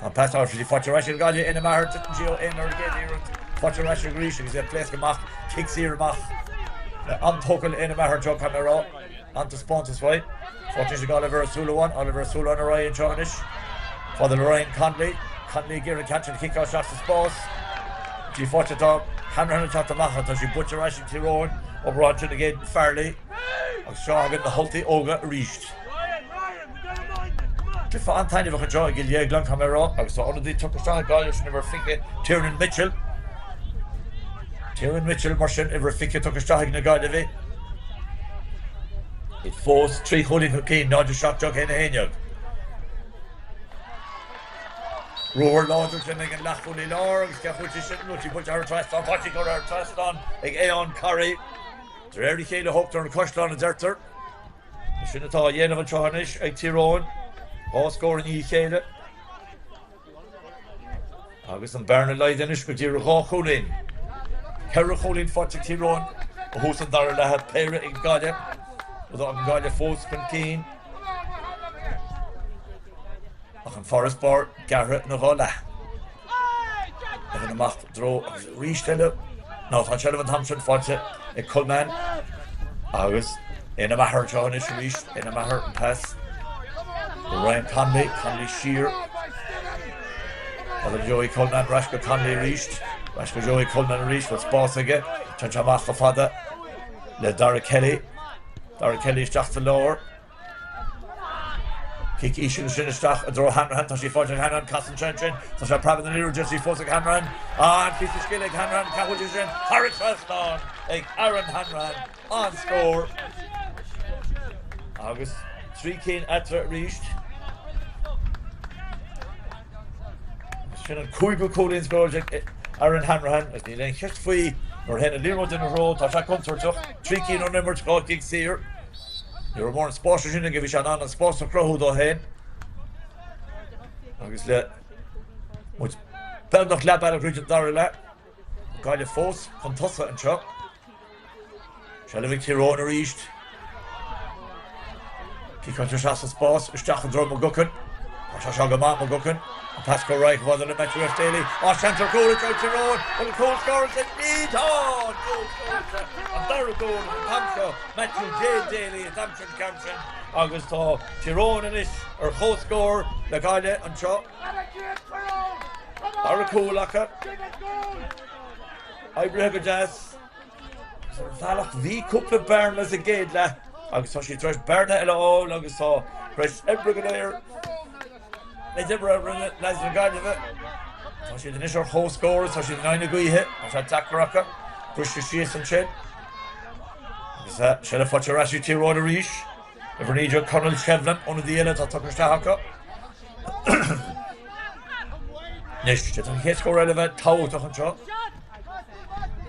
Tá an pas áirithe faighte ar ais ag Gaillimh. Éanna Maher. Titeann sí ó Éanna ar an gcéad iarracht. Faighte ar ais arís agus é ag pléascadh amach. Cic saor amach. An-tógtha le Éanna Maher anseo, caithfidh mé a rá. An-taispeántas uaidh. Faighte anois ag Oliver Ó Súilleabháin. Oliver Ó Súilleabháin ar aghaidh anseo anois. Fada le Ryan Connolly. Connolly ag iarraidh an ceann sin a chiceáil isteach sa spás. Tá sí faighte tá Hanrahan ag teacht amach ach tá sí buailte ar ais ag Tír Eoghain. Obair ansin ag Aidan Farrelly. Agus seo againn na hUltaigh óga arís. Cluiche an-taitneamhach anseo i gCill Dhéagláin, caithfidh mé a rá, agus tá ionadaí tugtha isteach ag Gaillimh, sin uimhir 20, Tiernan Mitchell. Tiernan Mitchell, mar sin, uimhir 20 tugtha isteach ag na Gaillimhigh. Iad fós 3 chúilín chun cinn, 0 17 1 11. Ruathar láidir sin ag an leathchúlaí láir agus cé chuaigh sí sin? Nó sí buailte thar an trasnán, tá sí curtha thar an trasnán ag Aodhán Carey. De réir a chéile a thógtar an caisleán, a deirtear. Sin atá á dhéanamh anseo anois ag Tír Eoghain. 2 scór i ndiaidh a chéile. Agus an bearna laghdaithe anois go dtí 2 chúilín. 4 chúilín faighte ag Tír Eoghain ó thús an dara leatha, péire ag Gaillimh. Rud a fhágann Gaillimh fós chun cinn. Ach an farasbarr gearrtha ina dhá leath. Evan amach i dtreo agus arís eile ná tá an tseilbh an t-am sin faighte ag Cullinane agus Éanna Maher anseo anois arís, Éanna Maher an pas go Ryan Connolly, Connolly siar Fada Joey Cullinane ar ais go Connolly arís, ar ais go Joey Cullinane arís, bhfuil spás aige, téann sé amach chomh fada le Dara Kelly, Dara Kelly isteach sa lár. Cic íseal ansin isteach i dtreo Hanrahan. Tá sí faighte ag Hanrahan. Casann sé ansin. Tá sé ag preabadh den liathróid. Tá sí fós ag Hanrahan. An-phíosa scile ag Hanrahan. Cá bhfuil sé sin? Thar an trasnán ag Aaron Hanrahan. An-scór. Agus 3 cinn eatarthu arís. Sin an cúigiú cúilín scóráilte ag Aaron Hanrahan. Agus níl aon cheist faoi nuair a théann an liathróid ina threo, tá sé contúirteach. 3 cinn ón imirt, 2 chic saor. Ní raibh mórán spáis ansin aige, bhí sé in ann an spás a chruthú dó féin. Agus le muid beagnach leath bealaigh thríd an dara leath, Gaillimh fós chun tosaigh anseo. Seilbh ag Tír Eoghain arís. Ciceáilte isteach sa spás, isteach i dtreo McGuckin. Tá sé seo go maith, McGuckin. An pas curtha ar aghaidh chomh fada le Matthew F. Daly. Á, seans ar chúl anseo ag Tír Eoghain. Bhfuil an cúl scóráilte? Ní tá! An cúl scóráilte. An dara cúl an t-am seo. Matthew J. Daly a d'aimsigh an ceann sin agus tá Tír Eoghain anois ar comhscór le Gaillimh anseo. Dara cúl acu. Oibrithe go deas. Ar bhealach bhí cúpla bearna sa gcéad leath agus tá siad tar éis bearna eile a fháil agus tá tar éis oibre go léir na hoibre a rinne leaids na Gaillimhe. Tá siad anois ar chomhscór agus tá siad in aghaidh na gaoithe. Tá sé deacair acu briseadh síos ansin. Agus seilbh faighte ar ais ag Tír Eoghain arís. Uimhir 19 Conall Shevlin, ionadaí eile atá tugtha isteach acu. Anois, d'fhéadfadh an chéad scór eile a bheith tábhachtach anseo.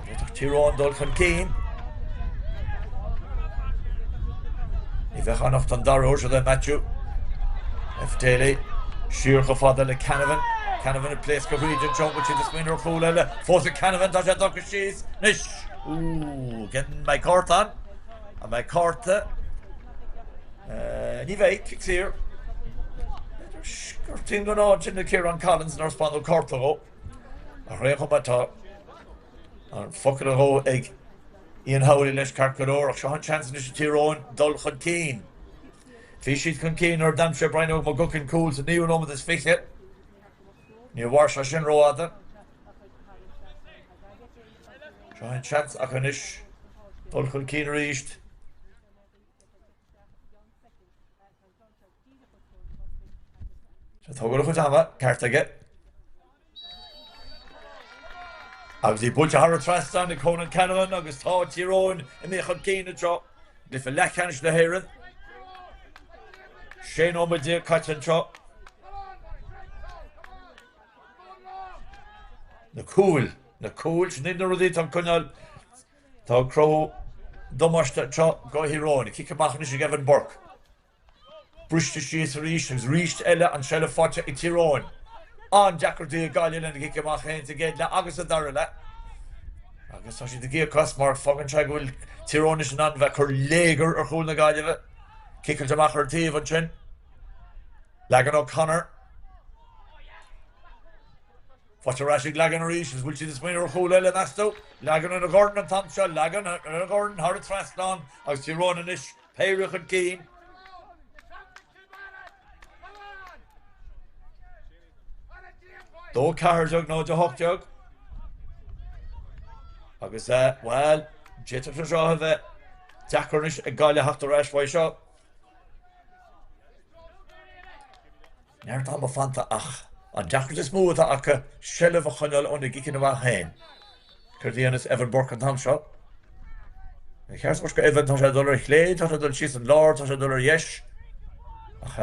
D'fhéadfadh Tír Eoghain dul chun cinn. Ní bheadh ann ach don dara huair seo do Matthew F. Daly. Siar chomh fada le Canavan. Canavan ag pléascadh thríd anseo. Bhfuil siad ag smaoineamh ar chúl eile? Fós ag Canavan, tá sé tugtha síos. Anois, úúú, an mbeidh cárta ann? An mbeidh cárta? Ní bheidh, cic saor. Scoirtín den áit sin le Ciarán Collins nár spáineadh cárta dhó. Ach ar aon chuma tá an focal a dhó ag Ian Howley leis ceart go leor ach seo an seans anois ag Tír Eoghain dul chun cinn. Bhí siad chun cinn nuair a d'aimsigh Brian Óg McGuckin cúl sa naoú nóiméad is 20. Níor mhair sé sin rófhada. Seo an seans acu anois dul chun cinn arís. Tá tógáil a chuid ama, ceart aige. Agus í buailte thar an trasnán ag Conan Canavan agus tá Tír Eoghain imithe chun cinn anseo i gcluiche leathcheannais na hÉireann. 16 nóiméad caite anseo. Na cúil, na cúil, sin iad na rudaí atá ag coinneáil Tá ag cruthú damáiste anseo do Thír Eoghain. Cic amach anois ag Evan Burke. Briste síos arís agus arís eile an seilbh faighte ag Tír Eoghain. An-deacrachtaí ag Gaillimh lena gcic amach féin sa gcéad leath agus sa dara leath. Agus tá siad ag íoc as mar fágann sé go bhfuil Tír Eoghain anois in ann bheith ag cur léigear ar chúl na Gaillimhe. Ciceáilte amach ar an taobh ansin. Lagan O'Connor. Faighte ar ais ag Lagan arís agus bhfuil siad ag smaoineamh ar chúl eile, meas tú? Lagan ina dhorn an t-am seo, Lagan ina dhorn thar an trasnán agus Tír Eoghain anois péire chun cinn. 2 14 0 18 agus bhuel, d'fhéadfadh sé seo a bheith deacair anois ag Gaillimh theacht ar ais uaidh seo. Neart ama fanta ach an deacracht is mó atá acu seilbh a choinneáil óna gciceanna amach féin. Céard a dhéanfas Evan Burke an t-am seo? Níor cheart a thabhairt go Evan, tá sé ag dul ar chlé, tá sé ag dul síos an lár, tá sé ag dul ar dheis. Ach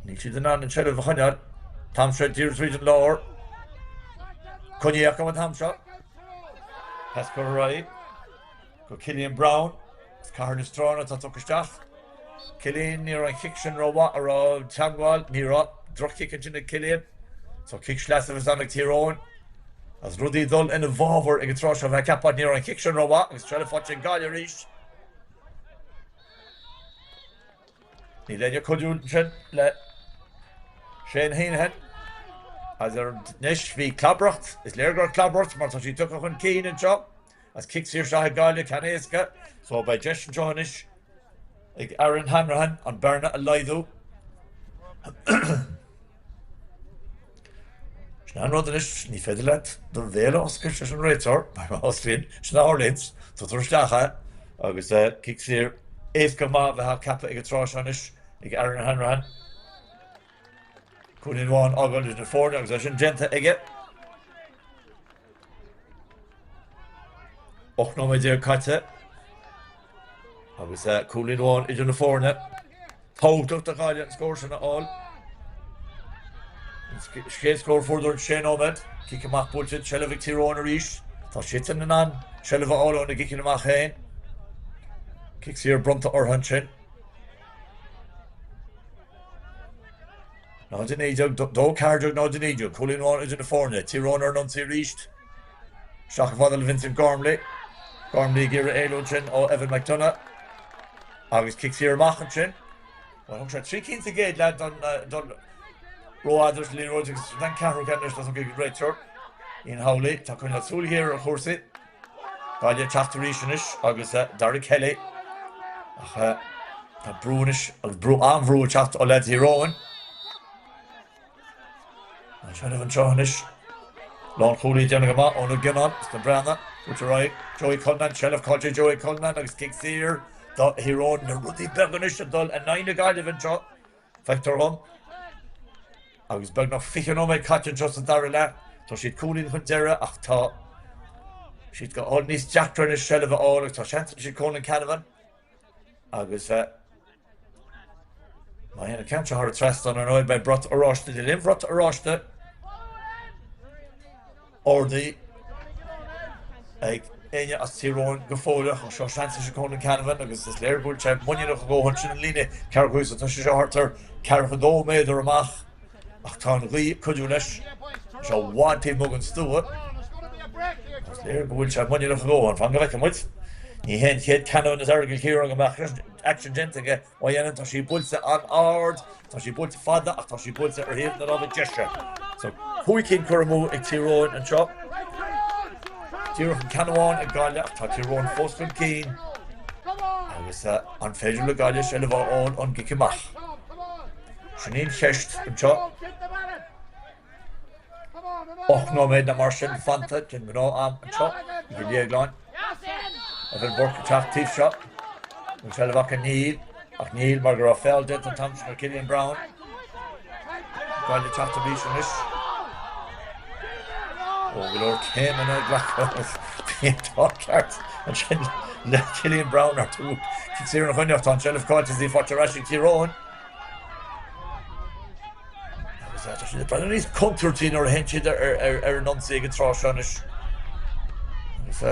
níl siad in ann an tseilbh a choinneáil. An t-am seo díreach tríd an lár. Coinnithe acu an t-am seo. Pas curtha ar aghaidh go Cillian Browne. As Cathair na Stráine atá tugtha isteach. Cillian, ní raibh an chic sin rómhaith, an raibh teagmháil, ní raibh. Droch-chic ansin ag Cillian. So cic sleasa a bheas ann ag Tír Eoghain. Agus rudaí ag dul ina bhfabhar ag an tráth seo, bheith ag ceapadh, ní raibh an chic sin rómhaith agus seilbh faighte ag Gaillimh arís. Níl éinne ag cuidiú ansin le Shane Heneghan. Agus anois bhí clabaireacht, is léir go raibh clabaireacht mar tá siad tugtha chun cinn anseo. As cic saor isteach ag Gaillimh, ceann éasca. So beidh deis anseo anois ag Aaron Hanrahan an bearna a laghdú. Sin an rud anois, ní féidir leat do bhéal a oscailt leis an réiteoir, mar má osclaíonn, sin a tharlaíonns, tugtar isteach é agus cic saor éasca maith a bheith á ceapadh ag an tráth seo anois ag Aaron Hanrahan. Cúilín amháin á fhágáil idir na foirne agus é sin déanta aige. 18 nóiméad caite agus cúilín amháin idir na foirne. Tábhachtach do Ghaillimh an scór sin a fháil. An chéad scór fuaireadar in 6 nóiméad. Cic amach buailte, seilbh ag Tír Eoghain arís. Tá siadsan in ann seilbh a fháil óna gciceanna amach féin. Cic saor bronnta orthu ansin. 0, 19, 2, 14, 0, 19, Cúilín amháin idir na foirne. Tír Eoghain ar an ionsaí arís. Isteach chomh fada le Vincent Gormley. Gormley ag iarraidh éalú ansin ó Evan McDonagh. Agus cic saor amach ansin. Bhuel, thug sé 3 cinn sa gcéad leath don. Rófhada leis an liathróid agus sin an ceathrú ceann anois ag an réiteoir Ian Howley. Tá coinneáil súil ghéar ar chúrsaí. Gaillimh ag teacht arís anois agus Darragh Kelly ach tá brú anois agus brú an-bhrú ag teacht ó leaids Thír Eoghain. An seilbh anseo anois. Lánchúlaí ag déanamh go maith Eoin Ó Gionnáin as na Breathnaigh. Buailte ar aghaidh Joey Cullinan, seilbh caillte ag Joey Cullinan agus cic saor do Thír Eoghain. Na rudaí beaga anois ag dul in aghaidh na Gaillimhe anseo. Feictear dhom. Agus beagnach 20 nóiméad caite anseo sa dara leath, tá siad cúilín chun deiridh ach tá siad ag fáil níos deacra anois seilbh a fháil agus tá seans anois ag Conan Canavan agus má théann an ceann seo thar an trasnán ar ndóigh beidh brat oráiste níl aon bhrat oráiste ardaithe ag éinne as Tír Eoghain go fóill ach seo seans anois ag Conan Canavan agus is léir go bhfuil sé muiníneach a dhóthain sin an líne ceathracha so tá sé seo thart ar ceathracha dó méadar amach ach tá an ghaoth ag cuidiú leis tá sé i bhfad taobh amuigh den stua is léir go bhfuil sé muiníneach a dhóthain fan go bhfeicfidh muid ní hé an chéad Canavan as Aireagal Chiaráin go mbeadh aicsean déanta aige Má dhéanann, tá sí buailte an-ard, tá sí buailte fada ach tá sí buailte ar thaobh na láimhe deise. So, 5 cinn curtha amú ag Tír Eoghain anseo. Díreach an ceann amháin ag Gaillimh ach tá Tír Eoghain fós chun cinn. Agus an féidir le Gaillimh seilbh a fháil ón gcic amach? Sin í an cheist anseo. 8 nóiméad nó mar sin fanta den ghnáth-am anseo i gCill Dhéagláin. Evan Burke ag teacht taobh seo. An seilbh acu níl, ach níl mar go raibh feall déanta an t-am sin ar Killian Browne. Gaillimh ag teacht arís anois. Ó go leor céimeanna glactha agus bhí an t-ádh ceart ansin le Killian Browne ar tú cic saor ina choinne ach tá an tseilbh caillte is í faighte ar ais ag Tír Eoghain. Agus tá siad ag breathnú níos contúirtí nuair a théann siad ar an ionsaí ag an tráth seo anois. Agus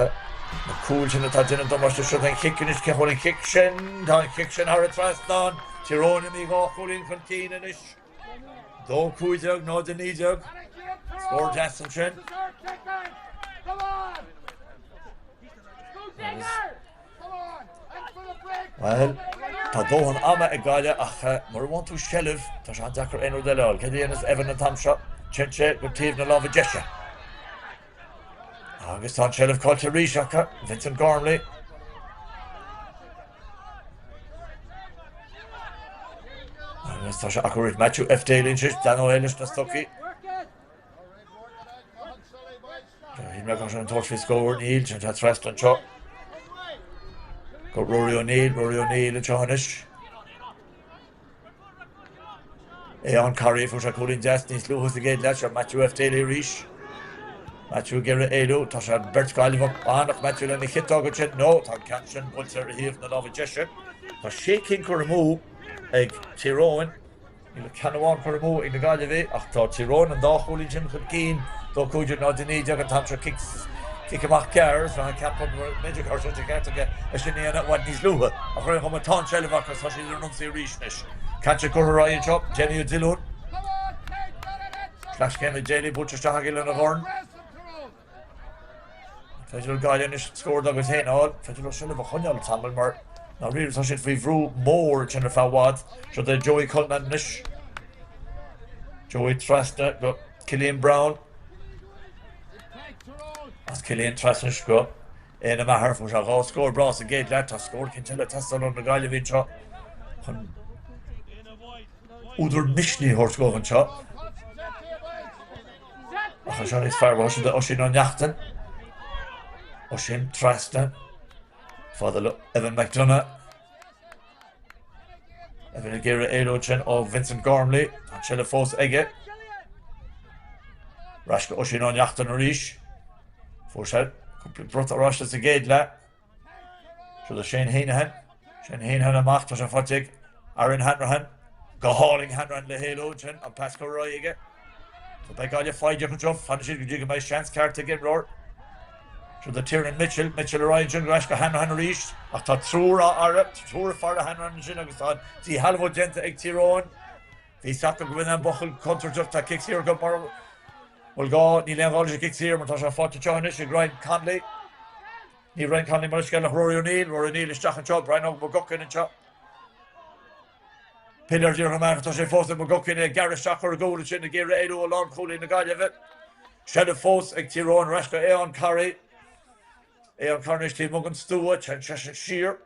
na cúil sin atá déanamh damáiste seo an chic anois, cé bhfuil an chic sin? Tá an chic sin thar an trasnán. Tír Eoghain imithe dhá chúilín chun cinn anois. 2 15 0 19. Scór deas ansin. Agus Bhuel, tá dóthain ama ag Gaillimh ach mura bhfaigheann tú seilbh, tá sé an-deacair aon rud eile a fháil. Céard a dhéanas Evan an t-am seo? Téann sé go taobh na láimhe deise. Agus tá an tseilbh caillte arís acu, Vincent Gormley. Agus tá sé acu arís Matthew F. Daly ansin, Dan O'Hale leis na stocaí. Shíl mé go raibh sé ag tabhairt faoi scór, níl, téann sé trasna anseo. Go Rory O'Neill, Rory O'Neill anseo anois. Eoghan Carey, fuair sé cúilín deas níos luaithe sa gcéad leath seo, Matthew F. Daly arís. Matthew ag iarraidh éalú, tá sé beirt Gaillimheach ann ach Matthew lena chiotóg ansin, no, tá an ceann sin buailte ar thaobh na láimhe deise. Tá sé cinn curtha amú ag Tír Eoghain. Níl ach ceann amháin curtha amú ag na Gaillimhigh ach tá Tír Eoghain an dá chúilín sin chun cinn, 2 15 0 19 an t-am seo cic amach gearr is bheadh an ceapadh go mb'fhéidir go raibh sé de cheart aige é sin a dhéanamh i bhfad níos luaithe ach ar aon chuma tá an tseilbh acu agus tá siad ar an ionsaí arís anois. Ceann sin curtha ar aghaidh anseo, Jamie Ó Diollúin. Sleaschéim ag Daly buailte isteach aige lena dhorn. An féidir le Gaillimh anois scór dá gcuid féin a fháil? Féidir leo seilbh a choinneáil tamall mar ndáiríre tá siad faoi bhrú mór ansin ar feadh i bhfad. Seo do Joey Cullinan anois. Joey trasna go Cillian Browne. As Cillian trasna anois go Éanna Maher. Fuair sé dhá scór breá sa gcéad leath. Tá scór eicínt eile ag teastáil ó na Gaillimhigh anseo chun údar misnigh a thabhairt dóibh anseo. Ach anseo níos fearr uaidh sin d'Oisín Ó Neachtain. Oisín trasna. Fada le Evan McDonagh. Evan ag iarraidh éalú ansin ó Vincent Gormley. Tá an tseilbh fós aige. Ar ais go Oisín Ó Neachtain arís. Fuair sé cúpla brat oráiste sa gcéad leath. Seo do Shane Heneghan. Shane Heneghan amach, tá sé faighte ag Aaron Hanrahan. Go hálainn Hanrahan le héalú ansin, an pas curtha ar aghaidh aige. So beidh Gaillimh foighdeach anseo, fanfaidh siad go dtí go mbeidh seans ceart ag imreoir. Seo do Tiernan Mitchell, Mitchell ar aghaidh ansin ar ais go Hanrahan arís, ach tá triúr á fhaire, triúr ag faire Hanrahan ansin agus tá an díshealbhú déanta ag Tír Eoghain. Bhí a fhios acu go bhfuil an buachaill contúirteach, tá cic saor acu mura bhfuil gá, níl aon ghá leis an gcic saor mar tá sé faighte anseo anois ag Ryan Connolly. Ní Ryan Connolly mo leithscéal ach Rory O'Neill, Rory O'Neill isteach anseo, Brian Óg McGuckin anseo. Piléar díreach amach, tá sé fós ag McGuckin, é ag gearradh isteach ar an gcúl ansin ag iarraidh éalú ó lánchúlaí na Gaillimhe. Seilbh fós ag Tír Eoghain ar ais go Aodhán Carey. Aodhán Carey anois taobh amuigh den stua, téann seisean siar.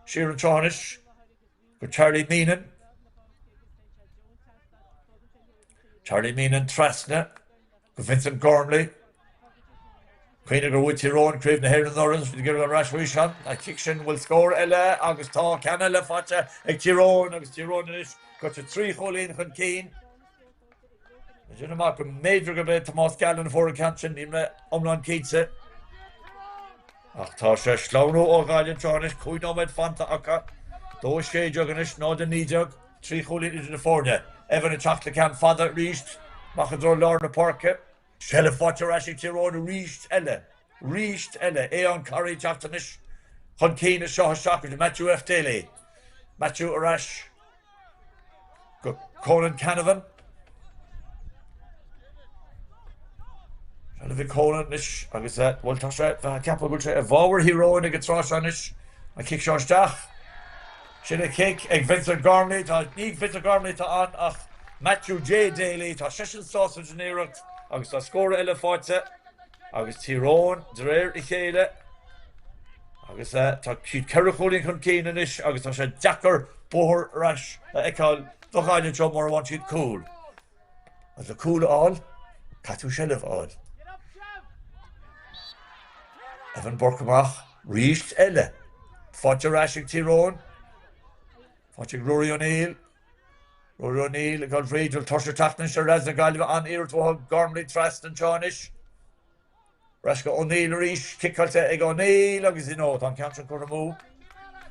Siar anseo anois go Charlie Meenan. Charlie Meenan trasna. Go Vincent Gormley. Cuimhnigh gur bhuaigh Tír Eoghain Craobh na hÉireann anuraidh, ag iarraidh ar ais arís an chic sin, bhfuil scór eile agus tá ceann eile faighte ag Tír Eoghain agus Tír Eoghain anois gaibhte 3 chúilín chun cinn. Déanaim amach go mb'fhéidir gurb é Tomás Gallen a fuair an ceann sin, níl mé iomlán cinnte. Ach tá sé ag sleamhnú ó Ghaillimh anseo anois, 5 nóiméad fanta acu, 2-16 anois, 0-19. 3 chúilín idir na foirne. Evan ag teacht le ceann fada arís amach i dtreo lár na páirce. Seilbh faighte ar ais ag Tír Eoghain arís eile. Arís eile. Aodhán Carey ag teacht anois chun cinn anseo isteach go dtí Matthew F. Daly. Matthew ar ais go Conan Canavan. Seilbh ag Conan anois agus bhuel tá sé bheith ag ceapadh go bhfuil sé i bhfabhar Thír Eoghain ag an tráth seo anois. An cic seo isteach. Sin an cic ag Vincent Gormley. Tá, ní Vincent Gormley atá ann ach Matthew J Daly. Tá seisean sásta leis an iarracht agus tá scór eile faighte agus Tír Eoghain de réir a chéile agus tá siad 4 chúilín chun cinn anois agus tá sé deacair bóthar ar ais a fheiceáil do Ghaillimh anseo mura bhfaigheann siad cúl. Agus le cúl a fháil, caithfidh tú seilbh a fháil. Evan Burke amach arís eile. Faighte ar ais ag Tír Eoghain. Faighte ag Rory O'Neill. Rory O'Neill ag dul fríd, bhfuil tuirse ag teacht anois ar leaids na Gaillimhe, an-iarracht uathu Gormley trasna anseo anois. Ar ais go O'Neill arís, ciceáilte ag O'Neill agus you know, tá an ceann sin curtha amú.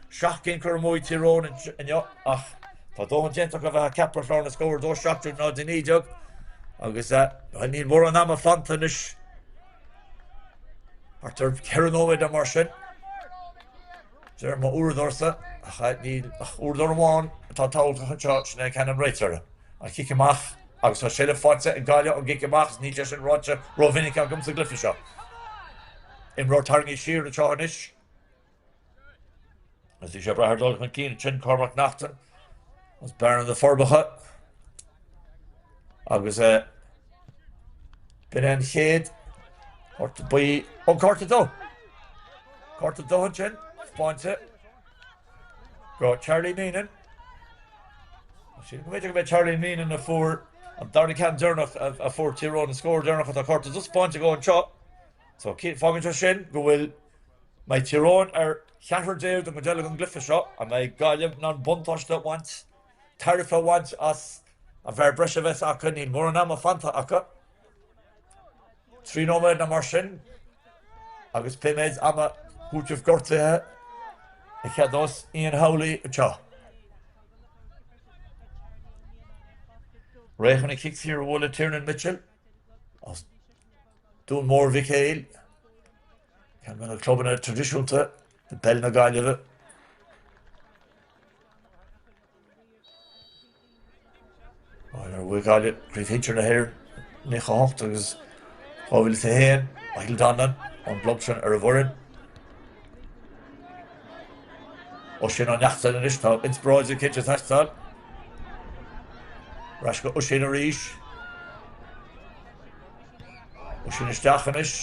7 gcinn curtha amú ag Tír Eoghain inniu ach tá dóthain déanta acu a bheith ag ceapadh ar chlár na scór 2 17 0 19 agus bhuel níl mórán ama fanta anois. Thart ar 4 nóiméad nó mar sin. Deir mo uaireadóirsa ach níl ach uaireadóir amháin atá tábhachtach anseo, sin é ceann an réiteora. An cic amach agus tá seilbh faighte ag Gaillimh ón gcic amach is níl sé sin ráite rómhinic agam sa gcluiche seo. Imreoir tarraingthe siar anseo anois. Agus bhí sé ag brath ar dul chun cinn ansin Cormac Naughton as Bearna na Forbacha agus eh, b'in é an chéad cárta buí ó cárta dubh. Cárta dubh ansin, spáinte go Charlie Meenan. Sílim go mb'fhéidir go mbeidh Charlie Meenan a fuair an dara ceann deireanach a fuair Tír Eoghain an scór deireanach atá cárta dubh spáinte dhó anseo. So fágann sé sin go bhfuil mbeidh Tír Eoghain ar cheathrar déag don gcuid eile den gcluiche seo an mbeidh Gaillimh in ann buntáiste a bhaint, tairbhe a bhaint as an bhfear breise a bheas acu, níl mórán ama fanta acu. 3 nóiméad nó mar sin agus pé méid ama cúiteamh gortaithe a cheadós Ian Howley anseo. Réidh chun an cic saor a bhualadh Tiernan Mitchell as Dún Mór Mhic Éil, ceann de na clubanna traidisiúnta i bpeil na Gaillimhe. Bhuaigh Gaillimh Craobh Shinsir na hÉireann 98 agus 2001, Michael Donlan ón gclub sin ar an bhfoireann. Oisín Ó Neachtain anois, tá inspioráid eicínt ag teastáil. Ar ais go Oisín arís. Oisín isteach anois.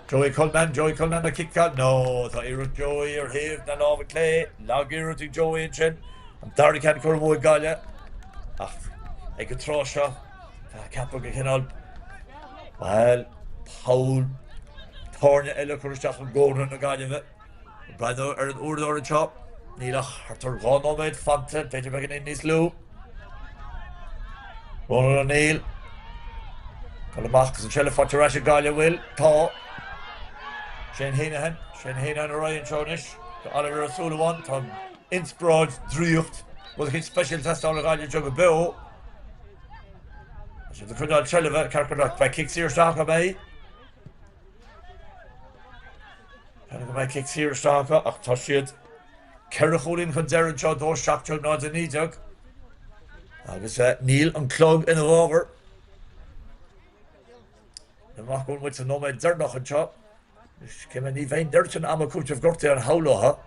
Joey Cullinan, Joey Cullinan ag ciceáil. No, tá iarracht Joey ar thaobh na láimhe clé. Lag-iarracht ag Joey ansin. An dara ceann curtha amú ag Gaillimh. Ach ag an tráth seo, tá ceapadh go cineál, bhuel, poll tairne eile curtha isteach i gcónra na Gaillimhe. Ag breathnú ar an uaireadóir anseo, níl ach thart ar 2 nóiméad fanta, b'fhéidir beagáinín níos lú. Ronan O'Neill. Dul amach agus an tseilbh faighte ar ais ag Gaillimh, bhfuil? Tá. Shane Heneghan. Shane Heneghan ar aghaidh anseo anois. Go Oliver O'Sullivan. Tá inspioráid, draíocht, rud eicínt speisialta ag teastáil ó Ghaillimh anseo go beo. Tá siad ag coinneáil seilbhe, ceart go leor. Beidh cic saor isteach acu, beidh. Ceart go mbeidh cic saor isteach acu ach tá siad 4 chúilín chun deiridh anseo, 2 17 0 19 agus níl an clog ina bhfabhar. Amach go bhfuil muid sa nóiméad deireanach anseo. Cé ní bheidh an oiread sin ama cúitimh gortaithe a shamhlófá.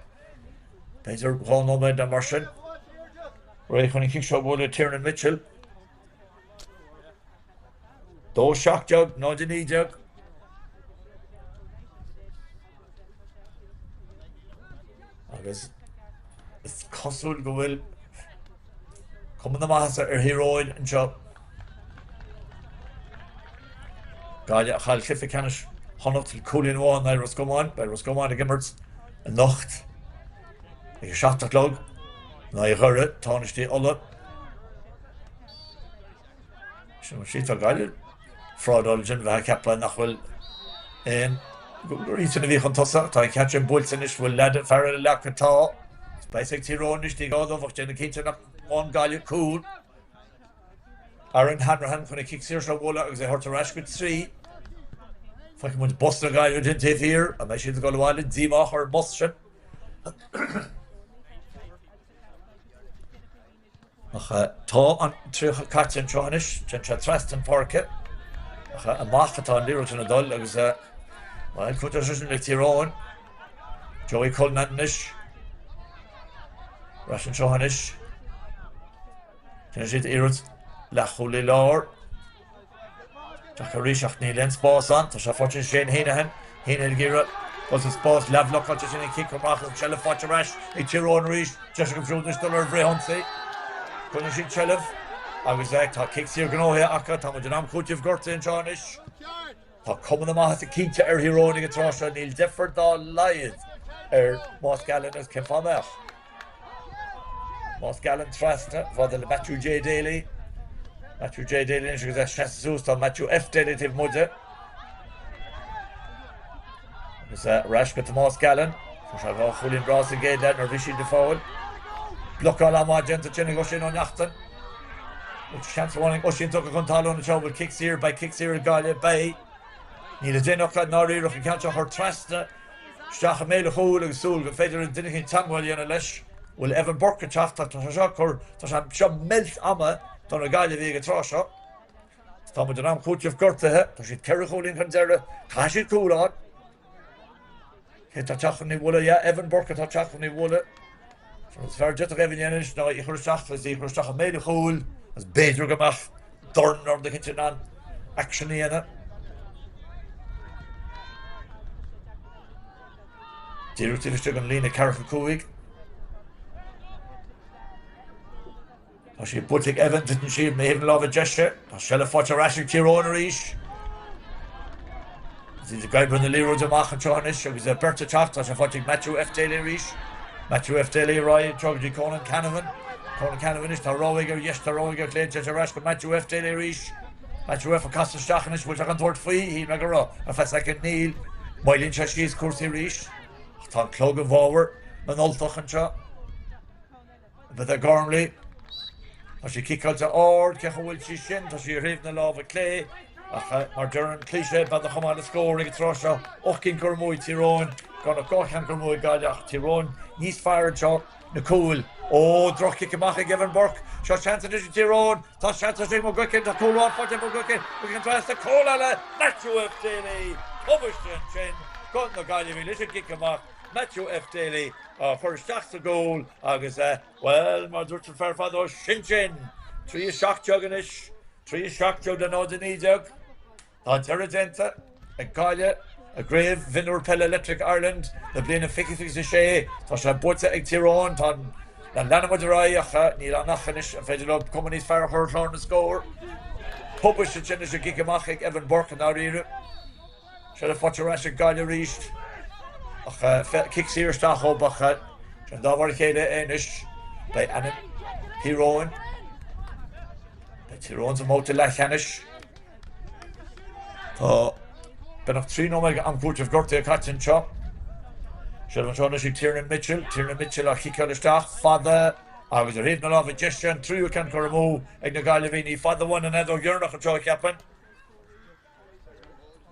B'fhéidir 2 nóiméad nó mar sin. Réidh chun an chic seo a bhualadh Tiernan Mitchell. 2 17 0 19. Agus is cosúil go bhfuil cuma na maitheasa ar Thír Eoghain anseo. Gaillimh a chaill cluiche ceannais Chonnacht le cúilín amháin in aghaidh Ros Comáin. Beidh Ros Comáin ag imirt anocht ag a 7 a chlog in aghaidh Dhoire, Tánaistí Uladh. Sin mar sin, tá Gaillimh frádáil ansin, bheith ag ceapadh nach bhfuil aon gur iadsan a bhí chun tosaigh. Tá an ceann sin buailte anois, bhfuil leaid fear eile leagtha? Tá. Beidh ag Tír Eoghain anois, ní gá dóibh ach déanamh cinnte nach bhfaigheann Gaillimh cúl. Aaron Hanrahan chun an cic saor seo a bhualadh agus é a thabhairt ar ais go 3. Feicfidh muid bus na Gaillimhe den taobh thiar, an mbeidh siad ag dul abhaile díomách ar an mbus sin? Ach tá an 30 caite anseo anois, téann sé trasna na páirce, ach amach atá an liathróid sin ag dul agus, bhuel, cúiteoidh sé sin le Tír Eoghain. Joey Cullinan anois. Ar ais anseo anois. Déanann siad iarracht leathchúlaí láir. Isteach arís ach níl aon spás ann. Tá sé faighte ag Shane Heneghan. Heneghan ag iarraidh dul sa spás. Leathbhlocáilte sin an cic amach agus an tseilbh faighte ar ais ag Tír Eoghain arís. Deis acu siúd anois dul ar bhfrithionsaí. Coinníonn siad seilbh agus tá cic saor gnóthaithe acu. Tá muid in am cúitimh gortaithe anseo anois. Tá cuma na maitheasa cinnte ar Thír Eoghain ag an tráth seo. Níl deifir dá laghad ar Tomás Gallen agus cén fáth a mbeadh? Tomás Gallen trasna, fada le Matthew J Daly. Matthew J Daly anois agus é seasta suas, tá Matthew F Daly taobh amuigh de. Agus ar ais go Tomás Gallen. Fuair sé dhá chúilín breá sa gcéad leath nuair a bhí siad ag fáil. Blocáil an-mhaith déanta ansin ag Oisín Ó Neachtain. Seans amháin ag Oisín tugtha chun talún anseo, bhfuil cic saor, beidh cic saor ag Gaillimh, beidh. Níl le déanamh acu i ndáiríre ach an ceann seo a chur trasna isteach i mbéal an chúil agus súil gur féidir le duine éicint teagmháil a dhéanamh leis. Bhfuil Evan Burke ag teacht ach tá sé seo ag cur, tá sé seo meilt ama do na Gaillimhigh ag an tráth seo. Tá muid in am cúitimh gortaithe, tá siad ceithre chúilín chun deiridh, caithfidh siad cúl a fháil. Cé atá ag teacht chun í a bhualadh? Yeah, Evan Burke atá ag teacht chun í a bhualadh. An rud is fearr a d'fhéadfadh Evan a dhéanamh anois ná í a chur isteach agus í a chur isteach i mbéal an chúil agus b'fhéidir go mbeadh dorn nó rud éicint in ann aicsean a dhéanamh. Díreach taobh istigh den líne 45. Tá sí buailte ag Evan, titeann sí ar thaobh na láimhe deise. Tá seilbh faighte ar ais ag Tír Eoghain arís. Is iad ag oibriú na liathróide amach anseo anois agus beirt ag teacht. Tá sé faighte ag Matthew F. Daly arís. Matthew F. Daly ar aghaidh anseo go dtí Conan Canavan. Conan Canavan anois, tá rogha aige ar dheis, tá rogha aige ar chlé, téann sé ar ais go Matthew F. Daly arís. Matthew F. ag casadh isteach anois, bhfuil sé chun tabhairt faoi? Shíl mé go raibh. Ar feadh soicind níl. Moillíonn sé síos cúrsaí arís. Ach tá an clog i bhfabhar na nUltach anseo. Beth Gormley. Tá sí ciceáilte ard, cé chaoi bhfuil sí sin? Tá sí ar thaobh na láimhe clé, ach mar deir an cliché, beannacht chomh maith le scór ag an tráth seo. 8 gcinn curtha amú ag Tír Eoghain, gan ach 2 cheann curtha amú ag Gaillimh, ach Tír Eoghain níos fearr anseo, na cúil. Ó, droch-chic amach ag Evan Burke. Seo seans anois ag Tír Eoghain. Tá seans ag McGuigan, tá cúl amháin faighte ag McGuigan, McGuigan trasna, cúl eile, Matthew F. Daly, tubaiste ansin do na Gaillimhigh leis an gcic amach, Matthew F. Daly. á chur isteach sa gcúl agus, bhuel, mar a dúirt an fear fadó, sin sin! 3 17 anois, 3 17 le 0 19. Tá deireadh déanta ag Gaillimh i gCraobh Mhionúr Peile Electric Ireland na bliana 2026. Tá sé buaite ag Tír Eoghain. Tá an leanfaidh muid ar aghaidh ach níl ann ach anois an féidir leo cuma níos fearr a chur ar chlár na scór. Tubaiste ansin leis an gcic amach ag Evan Burke i ndáiríre. Seilbh faighte ar ais ag Gaillimh arís ach cic saor isteach dhóibh ach sin dá mar a chéile é anois. Beidh ainm Thír Eoghain. Beidh Tír Eoghain sa mbabhta leathcheannais. Tá beagnach 3 nóiméad am cúitimh gortaithe caite anseo. Seilbh anseo anois ag Tiernan Mitchell. Tiernan Mitchell á chiceáil isteach fada agus ar thaobh na láimhe deise an tríú ceann curtha amú ag na Gaillimhigh. Ní fada uainn an fheadóg dheireanach anseo, cheapfainn.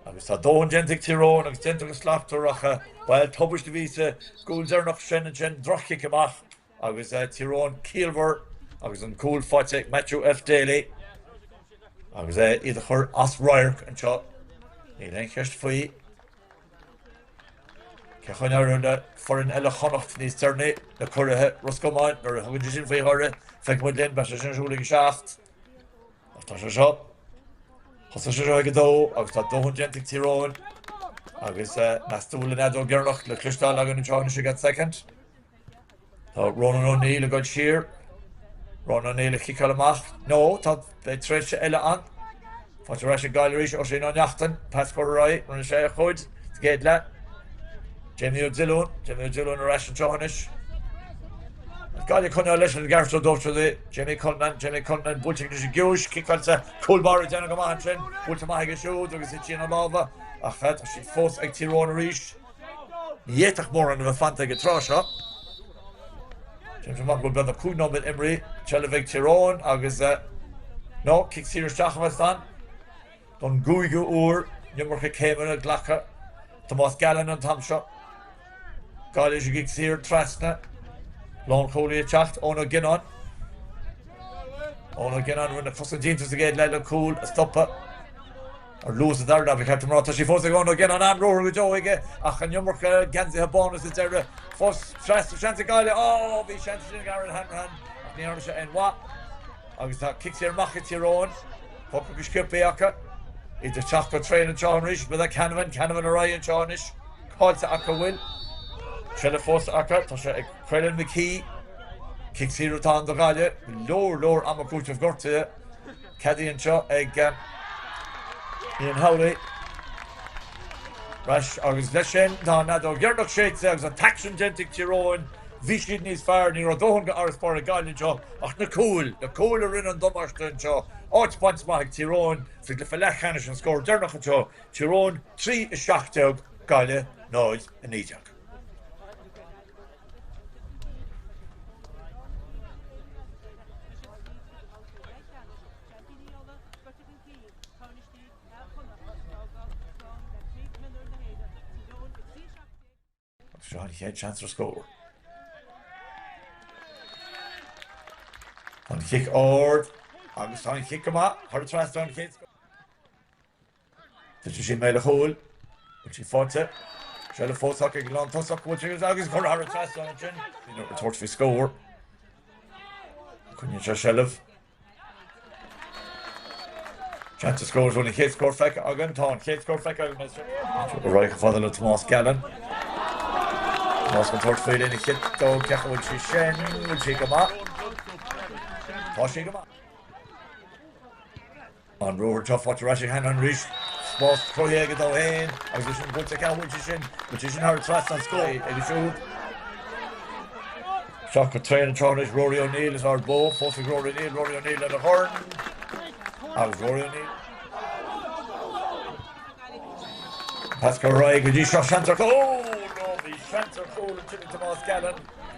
Agus tá dóthain déanta ag Tír Eoghain agus déanta go slachtmhar ach, bhuel, tubaiste a bhí sa gcúl deireanach sin ansin, droch-chic amach agus Tír Eoghain ciallmhar agus an cúl faighte ag Matthew F. Daly agus iad a chur as radharc anseo. Níl aon cheist faoi. Cé chaoi a n-éireoidh le foireann eile Chonnacht níos deireanaí, na curaithe Ros Comáin, nuair a thugann siad sin faoi Dhoire? Feicfidh muid linn, beidh sé sin ar siúl ag 7. Ach tá sé seo, thosaigh sé seo ag 2 agus tá dóthain déanta ag Tír Eoghain agus meas tú an bhfuil an fheadóg dheireanach le cloisteáil againn anseo anois ag an soicind. Tá Ronan O'Neill ag dul siar. Ronan O'Neill ag ciceáil amach. No, tá, beidh tréimhse eile ann. Faighte ar ais ag Gaillimh arís, Oisín Ó Neachtain, pas curtha ar aghaidh, rinne sé a chuid sa gcéad leath. Jamie Ó Diollúin, Jamie Ó Diollúin ar ais anseo anois. Gaillimh ag coinneáil leis an gceart dóibh siúd. Jamie Cullinan, Jamie Cullinan buailte anois i gciumhais, ciceáilte, cúl báire ag déanamh go maith ansin, buailte amach aige siúd agus thit sí ina lámha ach tá sí fós ag Tír Eoghain arís. Ní fhéadfadh mórán a bheith fanta ag an tráth seo. Déanaim amach go bhfuil beagnach 5 nóiméad imrithe, seilbh ag Tír Eoghain agus nó cic saor isteach a bheas ann don gcúigiú huair, an iomarca céimeanna glactha. Tomás Gallen an t-am seo. Gaillimh ag cic saor trasna. Lánchúlaí ag teacht, Eoin Ó Gionnáin. Eoin Ó Gionnáin rinne cosaint iontach sa gcéad leath le cúl a stopadh. Ar luas sa dara leath, ba cheart dom a rá. Tá sí fós ag Eoin Ó Gionnáin, an-ruathar go deo aige ach an iomarca geansaithe bána sa deireadh. Fós trasna, seans ag Gaillimh. Á, bhí seans ansin ag Aaron Hanrahan ach ní dhearna sé aon mhaith. Agus tá cic saor amach ag Tír Eoghain. Tógtha go sciobtha acu. Iad ag teacht go tréan anseo arís. B'fhéidir Canavan, Canavan ar aghaidh anseo anois. Caillte acu an bhfuil? Seilbh fós acu. Tá sé ag Caolan McKee. Cic saor atá ann do Ghaillimh. Go leor, leor ama cúitimh gortuithe. Ceadaithe anseo ag Ian Howley. Ar ais agus leis sin tá an fheadóg dheireanach séidte agus an t-aicsean déanta ag Tír Eoghain. Bhí siad níos fearr, ní raibh dóthain d'fharasbarr ag Gaillimh anseo ach na cúil, na cúil a rinne an damáiste anseo. Áit bainte amach ag Tír Eoghain sa gcluiche leathcheannais an scór deireanach anseo, Tír Eoghain 3, 17, Gaillimh 0, 19. Agus seo an chéad seans ar scór. Tá an chic ard agus tá an chic go maith thar an trasnán an chéad scór. Titfidh sí i mbéal an chúil. Bhfuil sí faighte? Seilbh fós acu ag an lántosach. Bhfuil sí agus curtha thar an trasnán ansin. Ag tabhairt faoi scór. Coinníonn sé seilbh. Seans ar scór. Bhfuil an chéad scór feicthe againn? Tá an chéad scór feicthe againn. Ar aghaidh chomh fada le Tomás Gallen. Tomás chun tabhairt faoi lena chiotóg. Cén chaoi a bhfuil sí sin? Bhfuil sí go maith? Tá sí go maith. An ruathar seo faighte ar ais ag Hanrahan arís. Spás cruthaithe aige dó féin agus é sin buailte aige. Bhfuil sé sin, bhfuil sé sin thar an trasnán scór aige siúd. Isteach go tréan anseo anois Rory O'Neill is Ard Bó fós ag Rory O'Neill, Rory O'Neill lena dhorn agus Rory O'Neill. Pas curtha ar aghaidh go dtí seo seans ar chúl! Ó bhí seans ar chúl ansin ag Tomás Gallen.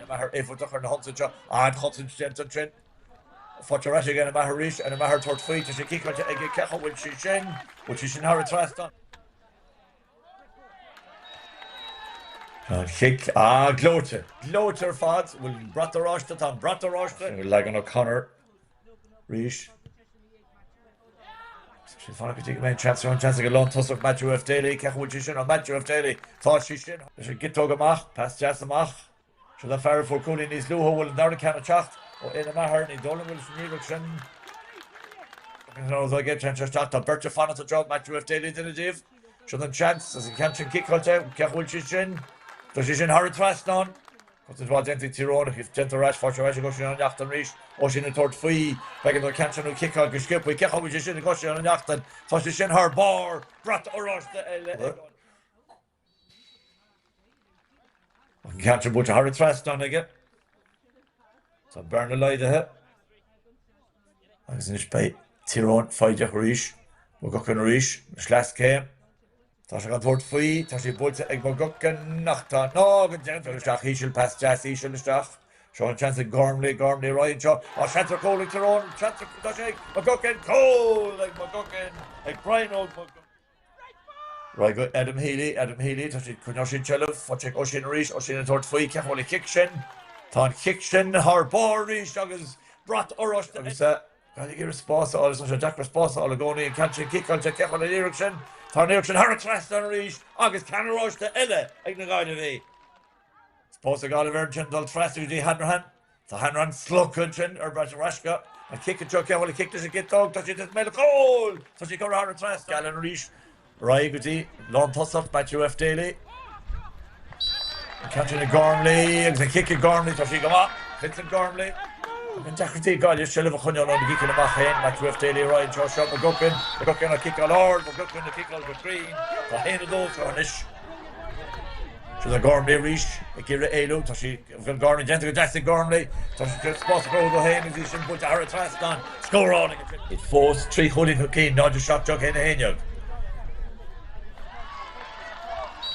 Maher éifeachtach ar na hionsaithe seo. An-chosaint déanta ansin. Faighte ar ais ag Anna Maher arís, Anna Maher ag tabhairt faoi, tá sé ciceáilte aige, cén chaoi a bhfuil sí sin, bhfuil sí sin thar an trasnán? Tá an chic, ah, gleoite, gleoite ar fad, bhfuil an brat oráiste, tá an brat oráiste. Legan O'Connor arís. Sin fanacht go dtí go mbeidh an seans an seans ag an lántosach Matthew F. Daly, cén chaoi a bhfuil sí sin, ó Matthew F. Daly, tá sí sin. Leis an gciotóg amach, pas deas amach. Seo an fear a fuair cúilín níos luaithe, bhfuil an dara ceann ag teacht ó Éanna Maher, ní dóigh liom go bhfuil san iarracht sin. Téann sé isteach, tá beirt ag fanacht anseo, Matthew F. Daly duine díobh. Seo an seans, agus an ceann sin ciceáilte, cén chaoi a bhfuil sé sin? Tá sé sin thar an trasnán. Cosaint mhaith déanta ag Tír Eoghain ach déanta ar ais, faighte ar ais ag Oisín Ó Neachtain arís. Oisín ag tabhairt faoi, b'éigean dó an ceann sin a chiceáil go sciobtha, cén chaoi a bhfuil sé sin ag Oisín Ó Neachtain? Tá sé sin thar barr, brat oráiste eile ag an. An ceann sin buailte thar an trasnán aige. Tá bearna laghdaithe. Agus anois beidh Tír Eoghain foighdeach arís. McGuckin arís. Na sleaschéim. Tá sé chun tabhairt faoi. Tá sé buailte ag McGuckin ach tá ná go déantar isteach íseal. Pas deas íseal isteach. Seo an seans ag Gormley. Gormley ar aghaidh anseo. Tá seans ar chúl ag Tír Eoghain. Seans ar tá sé ag McGuckin. Cúl ag McGuckin. Ag Brian Óg McGuckin. Ar aghaidh go Adam Healy, Adam Healy, tá siad, coinneoidh siad seilbh, faighte ag Oisín arís, Oisín ag tabhairt faoi, cén chaoi a bhfuil an chic sin? Tá an chic sin thar barr arís agus brat oráiste agus Gaillimh ag iarraidh spás a fháil, tá sé deacair spás a fháil i gcónaí, an ceann sin ciceáilte, cén chaoi a bhfuil an iarracht sin? Tá an iarracht sin thar an trasnán arís agus ceann oráiste eile ag na Gaillimhigh. Spás ag Gaillimh ar ansin dul trasna go dtí Hanrahan. Tá Hanrahan slogtha ansin ar ais go an cic anseo, cé a bhfuil an cic leis an gciotóg? Tá siad i mbéal an chúil! Tá sí curtha thar an trasnán. Gallen arís ar aghaidh go dtí lántosach Matthew F. Daly. An ceann sin ag Gormley agus an cic ag Gormley, tá sí go maith. Vincent Gormley. An deacrachtaí ag Gaillimh seilbh a choinneáil óna gciceanna amach féin. Matthew F. Daly ar aghaidh anseo seo McGuckin. McGuckin á ciceáil ard, McGuckin á ciceáil go cruinn. Tá 1-2 anseo anois. Sin é Gormley arís ag iarraidh éalú. Tá sí Gormley déanta go deas ag Gormley. Tá sé spás a chruthú dó féin agus í sin buailte thar an trasnán. Scóráil ag an Iad fós 3 chúilín chun cinn, 0-17, 1-11.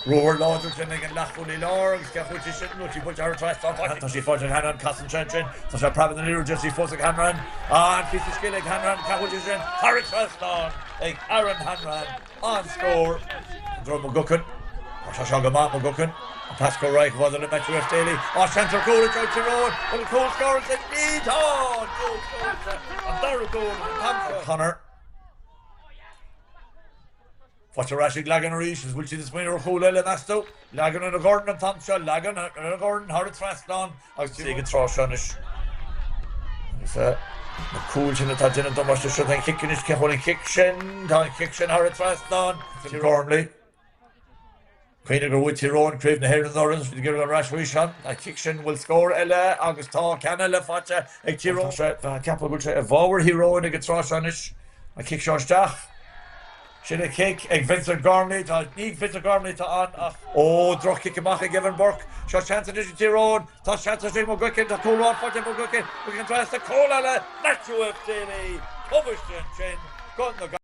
Ruathar láidir sin ag an leathchúlaí láir agus cé chuaigh sí sin? Níl sí buailte thar an trasnán. Tá sí faighte ag Hanrahan, casann sé ansin. Tá sé ag preabadh na liathróide, sí fós ag Hanrahan. An píosa scile ag Hanrahan, cé chuaigh sí sin? Thar an trasnán ag Aaron Hanrahan. An-scór! An dtreo McGuckin. Tá sé seo go maith, McGuckin. An pas curtha ar aghaidh chomh fada le Matthew F. Daly. Á, seans ar chúl anseo ag Tír Eoghain. Bhfuil an cúl scóráilte? Ní tá! An cúl scóráilte. An dara cúl an t-am seo. Connor. Faighte ar ais ag Lagan arís agus bhfuil siad ag smaoineamh ar chúl eile, meas tú? Lagan ina dhorn an t-am seo, Lagan ina dhorn thar an trasnán agus ag an tráth seo anois. Agus na cúil sin atá déanamh damáiste seo an chic anois, cé bhfuil an chic sin? Tá an chic sin thar an trasnán. Gormley. Cuimhnigh gur bhuaigh Tír Eoghain Craobh na hÉireann anuraidh, siad ag iarraidh dul ar ais arís an an chic sin bhfuil scór eile agus tá ceann eile faighte ag Tír Eoghain. Tá sé, ceapadh go bhfuil sé i bhfabhar Thír Eoghain ag an tráth seo anois. An cic seo isteach. Sin an cic ag Vincent Gormley. Tá, ní Vincent Gormley atá ann ach. Ó, droch-chic amach ag Evan Burke. Seo seans anois ag Tír Eoghain. Tá seans anois ag McGuigan. Tá cúl amháin faighte ag McGuigan. McGuigan trasna, cúl eile! Matthew F. Daly! Tubaiste ansin do na.